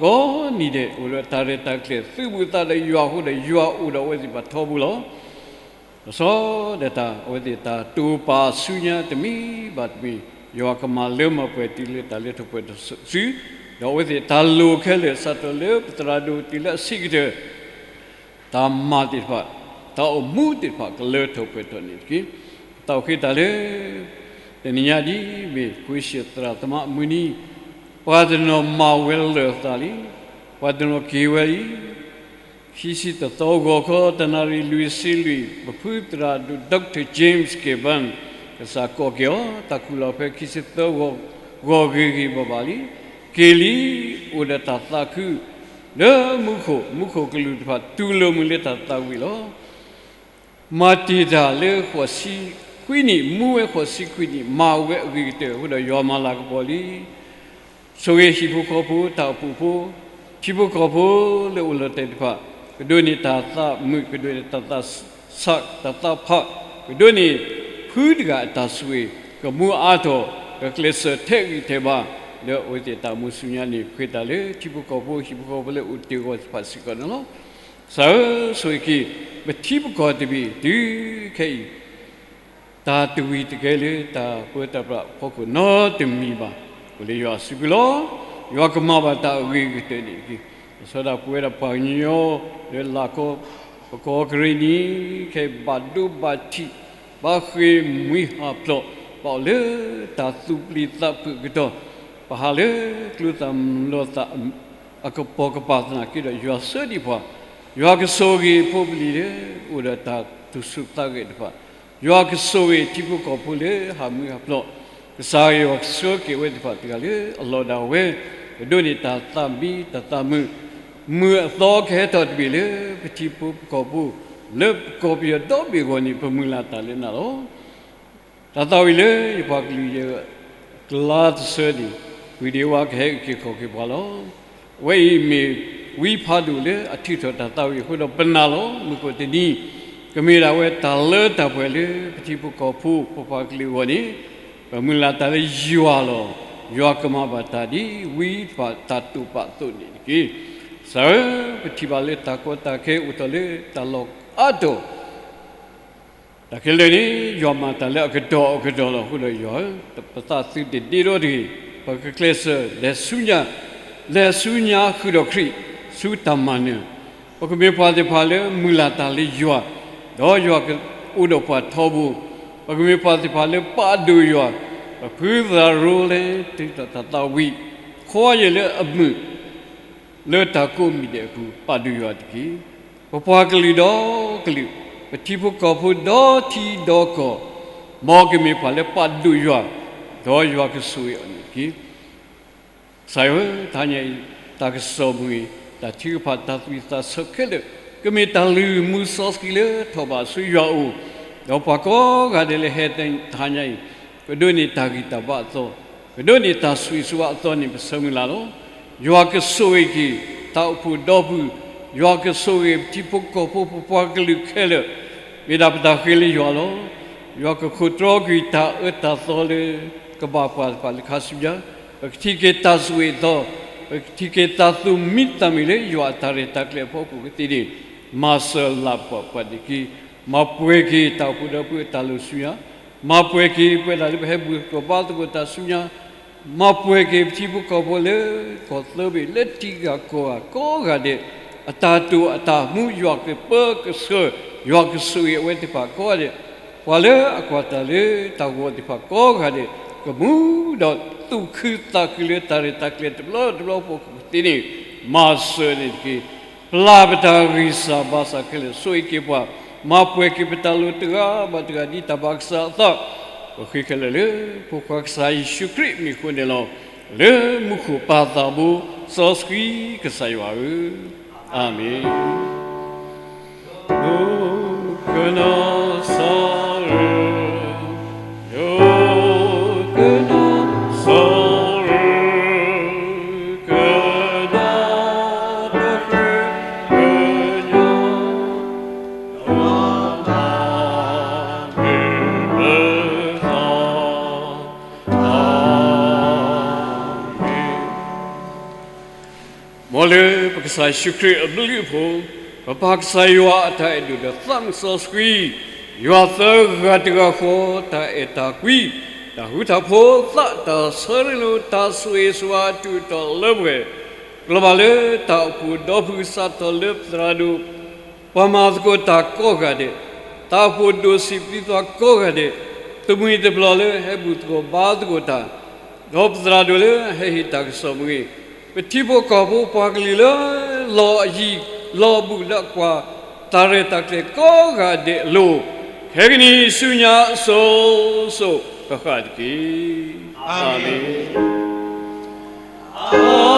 ကိးနံၤဒဲး အိၣ်ဒီးတၢ်ရဲၣ်တၢ်ကျဲၤ သုးဘူးသးဒီးယွၤအဃိဒီး ယွၤအိၣ်ဒီးအဝဲသ့ၣ်တဖၣ်ထီဘိလီၤ. လီၤဆီဒၣ်တၢ် အဝဲသ့ၣ်တၢ်တိာ်ပာ်ဆူညါတမံၤဘၣ်တမံၤ, ယွၤကမၤလၢမၤပှဲၤတုၤလၢတၢ်လဲၤထီၣ်ပှဲၤထီၣ်စု, ဒီးအဝဲသ့ၣ်တၢ်လိၣ်ခဲလၢာ် စးထီၣ်လၢပသရၣ်ဒိၣ်တုၤလၢအဆံးကတၢၢ် တၢ်မၤသ့ၣ်တဖၣ်, တၢ်အိၣ်မူသ့ၣ်တဖၣ် ကလၢထီၣ်ပှဲၤထီၣ်န့ၣ်တက့ၢ်. ပသးအိၣ်ဃ့တၢ်လၢ တနံၤညါဒ်အမ့ၢ် ခွ့ၡၢၣ်သရၣ်သမါအမုၢ်နံၤ, ပှၤတနီၤမၤဝဲလၢာ်သးလံ, ပှၤတနီၤက့ၤဝဲလံ. ခံဆံတသီဂီၤခီ တနၣ်ရံၣ်လွံၢ်ဆံလွံၢ် ပဖုသရၣ်ဒိၣ် Doctor James Gibbons ကစၢ်ကိးက့ၤအီၤ, တၢ်ခူၣ်လီၤဖဲခံဆံသၢဂီၤ, ဂီၤဂ့ၤဂ့ၤဘၣ်ဘၣ်လံ, က့ၤလံ, အိၣ်ဒီးတၢ်သးခု လၢမူခိၣ်, မူခိၣ်ကလူးတဖၣ် တူၢ်လိာ်မုာ်လၢတၢ်သးဝံၣ်လီၤ. မၤတ့ၢ်တၢ်လၢဃိးဆံခွံနံၣ်, မူဝဲဃိးဆံခွံနံၣ်, မၤဝဲအဂ့ၤကတၢၢ်အဃိဒီး ယွၤမၤလၤကပီၤလံ. ဆိၣ်ဂ့ၤဟံၣ်ဖိဃီဖိ, တၢ်အိၣ်ဖှိၣ်ဖိ, ထံဖိကီၢ်ဖိလၢအိၣ်လီၤတဲာ်တဖၣ်, ကဒိးန့ၢ်တၢ်သးမုာ်, ကဒိးန့ၢ်တၢ်သးဆး, တၢ်သးဖး, ကဒိးန့ၢ်ဖုတဂၤအတၢ်ဆိၣ်ဂ့ၤ, ကမူအါထီၣ်, ကကျဲးစၢးထဲးဂံၢ်ထဲးဘါ, လၢအဝဲသ့ၣ်တၢ်မူဆူညါန့ၣ် ဃ့တၢ်လၢထံဖိကီၢ်ဖိ, ဟံၣ်ဖိဃီဖိလၢအိၣ်တ့ၢ်အဂီၢ်တဖၣ်စ့ၢ်ကီးန့ၣ်လီၤ. ကစၢ်ဧၢ, ဆိၣ်ဂ့ၤက့ၤ ပထံပကီၢ်တဘ့ၣ် တုၤခဲအံၤ, တၢ်တဝံၤတကဲလၢတၢ်ပၢတၢ်ပြးအဖီခိၣ်နီတမံၤဘၣ်. အိၣ်လၢယွၤအစုပူၤလီၤ. ယွၤကမၤဘၣ်တၢ်အဂ့ၤကတၢၢ်န့ၣ်တက့ၢ်. လီၤဆီဒၣ်တၢ် ပဝဲဒၣ်ပှၤကညီလၢလာ်ကီၢ်, ပကီၢ်ကရ့ၣ်နံၤ, ခဲအံၤဘၣ်ဒိဘၣ်ထံး ဘၣ်ဃ့ၢ်မှံဟးဖျိး, ဘၣ်အိၣ်လၢတၢ်သူၣ်ပျံၤသးဖုးအကတီၢ်, ပဟးလၢကျိသၣ်မုၢ်လီၤသးအကပိာ်ကပၤသနာ်က့ဒီး ယွၤဆှၢဒံးပှၤ, ယွၤကဆိၣ်ဂ့ၤဖိပလံၤလၢ အိၣ်ဒီးတၢ်သူၣ်ဆူၣ်သးဂဲၤတဖၣ်, ယွၤကဆိၣ်ဂ့ၤထံဖိကီၢ်ဖိလၢဟးမှံဟးဖျိး, ကစၢ်ယွၤကဆှၢက့ၤဝဲသ့ၣ်တဖၣ်တဂၤလၢအလီၢ်ဒၣ်ဝဲ, ကဒိးန့ၢ်တၢ်သးမံတၢ်သးမုာ်, မုာ်အသီကဟဲထီၣ်တဘ့ၣ်လၢပထံဖိကီၢ်ဖိ, လၢပကီၢ်ပယီၤဒီဘ့ၣ်အဂီၢ်န့ၣ် ပမုၢ်လၢ်တၢ်လၢနၤလီၤ. တၢ်သးဝံၣ်လၢယပှၤကလုာ်ယကလါတဆၢန့ၣ်, ဝံၤဒံးဝါကဟဲအုၣ်က့ၤခီၣ်က့ၤပှၤလီၤ. အဝဲအံၤမ့ၢ်ဝံဖးဒိၣ်လၢအထုးထီၣ်တၢ်သးဝံၣ်အဃိဒီး ပနာ်လီၤ. မုၢ်ကိၣ်တနံၤ, ကမ့ၢ်ဒၣ်ဝဲတၢ်လၢတၢ်ပှဲၤလၢပထံဖိကီၢ်ဖိ ပပှၤကလုာ်အဂီၢ်န့ၣ်, ပမုၢ်လၢ်တၢ်လၢယွၤလီၤ. ယွၤကမၤဘၣ်တၢ်ဒ်ဝံတဖၣ်တၢ်တိာ်ပာ်အသိးန့ၣ်တက့ၢ်. ကစၢ်ဧၢ, ပထံၣ်ဘၣ်လၢတၢ်ကီတၢ်ခဲအိၣ်ထီၣ်လၢတၢ်လီၢ်အါတီၢ် တၢ်ခဲလၢာ်န့ၣ် ယွၤမၤတၢ်လၢအကတီၢ်အကတီၢ်လီၤ. အဃိဒီးယွၤဧၢ, ပသးသုတဒ့ဒီတဂ့ၤ, ပကကျဲးစၢး လဲၤဆူညါ, လဲၤဆူညါဃုာ်ဒီးခရံာ်, ဆူတၢ်မၤနၢၤ, ပကမ့ၢ်ပှၤသ့ၣ်တဖၣ်လၢမုၢ်လၢ်တၢ်လၢယွၤ, ဒီးယွၤကအိၣ်ဒီးပှၤထီဘိ, ပကမ့ၢ်ပှၤသ့ၣ်တဖၣ်လၢပာ်ဒိၣ်ယွၤ, ပဖုသရၣ်ရိလၢတုၤထီၣ်တၢ်သးဝံၣ်, ခီယဲၢ်လၢအမုာ် လၢတၢ်ကိးမံၤဒဲးအပူၤ ပာ်ဒိၣ်ယွၤတက့ၢ်. ပပှၤကလုာ်ဒီကလုာ်, ပထံဖိကီၢ်ဖိဒီထံဒီကီၢ်, မ်ကမ့ၢ်ပှၤလၢပာ်ဒိၣ်ယွၤ, ဒီးယွၤကဆိၣ်ဂ့ၤအီၤန့ၣ်တက့ၢ်. ကစၢ်ဧၢ, တဟါညါအံၤ တၢ်ကစီၣ်မ့ၢ်ဂ့ၤ, တၢ်ထုကဖၣ်တၢ်သူၣ်ဝံၣ်သးဆၢခဲလၢာ်, ကမ့ၢ်တၢ်လုၢ်မူစီဆှံလၢထီၣ်ဘၣ်ဆူယွၤအအိၣ်, ဒီးပှၤကိးဂၤဒဲးလၢဟဲတဟါညါအံၤ, ကဒိးန့ၢ်တၢ်ဂံၢ်တၢ်ဘါအသီ, ကဒိးန့ၢ်တၢ်ဆိၣ်ဂ့ၤဆိၣ်ဝါအသီန့ၣ် ပဆၢမုၢ်လၢ်လီၤ. ယွၤကဆိၣ်ဂ့ၤက့ၤ တၢ်အိၣ်ဖှိၣ်ဒီပုၢ်, ယွၤကဆိၣ်ဂ့ၤပထံဖိကီၢ်ဖိ ပပှၤကလုာ်ခဲလၢာ်, မ့ၢ်ဒၣ်ပတၢ်ဃ့လၢယွၤလီၤ. ယွၤကခိးတြီကွံာ်တၢ်အၢတၢ်သီလၢ ကဘၣ်ပှၤတဖၣ်လၢခါဆူညါ, ပကထံၣ်က့ၤတၢ်ဆိၣ်ဂ့ၤအသီ, ပကထံၣ်က့ၤတၢ်သူၣ်မံသးမုာ်လၢယွၤအတၢ်ရဲၣ်တၢ်ကျဲၤအဖီခိၣ်ကသ့န့ၣ်, မၤစၢၤလၢပှဲၤပှဲၤန့ၣ်တက့ၢ်. မၤပှဲၤက့ၤတၢ်အိၣ်ဖှိၣ်ဒီပုၢ်အတၢ်လိၤဆူညါ, မၤပှဲၤက့ၤပဝဲဒၣ်လၢပဟဲဘူၣ်သကိးဘါသကိးတၢ်ဆူညါ, မၤပှဲၤက့ၤပထံဖိကီၢ်ဖိလၢကီၢ်သၢဘ့ၣ်လၢတံၢ်ဂၤကီၢ်ဂၤကိးဂၤဒဲး, အတၢ်တိာ်အတၢ်မူ ယွၤကပၢကဆှၢ, ယွၤကဆိၣ်ဂ့ၤအဝဲသ့ၣ်တဖၣ်ကိးဂၤဒဲး, ပှၤလၢအကွၢ်တၢ်လၢတၢ်ဂီၤသ့ၣ်တဖၣ်ကိးဂၤဒဲး, ကမူဒီးသူၣ်ခုသးခုလၢတၢ်ရဲၣ်တၢ်ကျဲၤတဘျီတဘျီအဖီခိၣ်ကသ့န့ၣ်, မၤစၢၤန့ၣ်တက့ၢ်. ပျၢ်ပတၢ်ဂံၢ်စၢ်ဘါစၢ်ခဲလၢာ်, ဆိၣ်ဂ့ၤက့ၤပှၤ, မၤပှဲၤက့ၤပတၢ်လိၤတဂၤဘၣ်တဂၤဒ်တၢ်ဘၣ်ကစၢ်အသး, ပဃ့ခဲလၢာ်လၢဖိခွါကစၢ်ယ့ၣ်ၡူးခရံာ်အမံၤအဃိန့ၣ်လီၤ. လၢမူခိၣ်ပၢ်သးဘိစီဆှံကစၢ်ယွၤဧၢ, အၤမ့ၣ်. မ်လၢပကစၢ်ယ့ၣ်ၡူးခရံာ်အဘျုးအဖှိၣ်, ပပၢ်ကစၢ်ယွၤအတၢ်အဲၣ်ဒိၣ်ဒီးသးစီဆှံ, ယွၤသၢဂၤတဂၤဃီတၢ်အဲၣ်တၢ်ကွံ, တၢ်ဃူတၢ်ဖိးသး တၢ်ဆၢရ့လိာ် တၢ်ဆိၣ်ဂ့ၤဆိၣ်ဝါအတုၤအတီၤလၢပှဲၤ, ကျီၢ်ဘၣ်လၢတၢ်အိၣ်ဖှိၣ်ဒီပုၢ်စးထီၣ်လၢပသရၣ်ဒိၣ် ပှၤမၤသကိးတၢ်ကိးဂၤဒဲး, တၢ်အိၣ်ဖှိၣ်ဒိၣ်ဆံးပသံသးကိးဂၤဒဲး, တမှံၤတပျီၤလၢဟဲဘူၣ်သကိးဘါသကိးတၢ်, ဒီးပသရၣ်ဒိၣ်လၢဟဲဟ့ၣ်တၢ်ကစီၣ်မ့ၢ်ဂ့ၤ, ပထံဖိကီၢ်ဖိပှၤကလုာ်လၢ လီၢ်အယံၤလီၢ်ဘူးလၢအကွၢ် တၢ်ရဲၣ်တၢ်ကျဲၤကိးဂၤဒဲးအလိၤ, ခဲကနံၤဆူညါအစိၤစိၤဃၣ်ဃၣ်တက့ၢ်. အၤမ့ၣ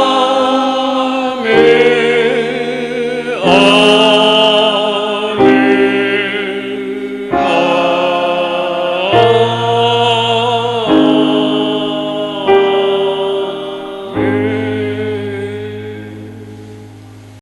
်.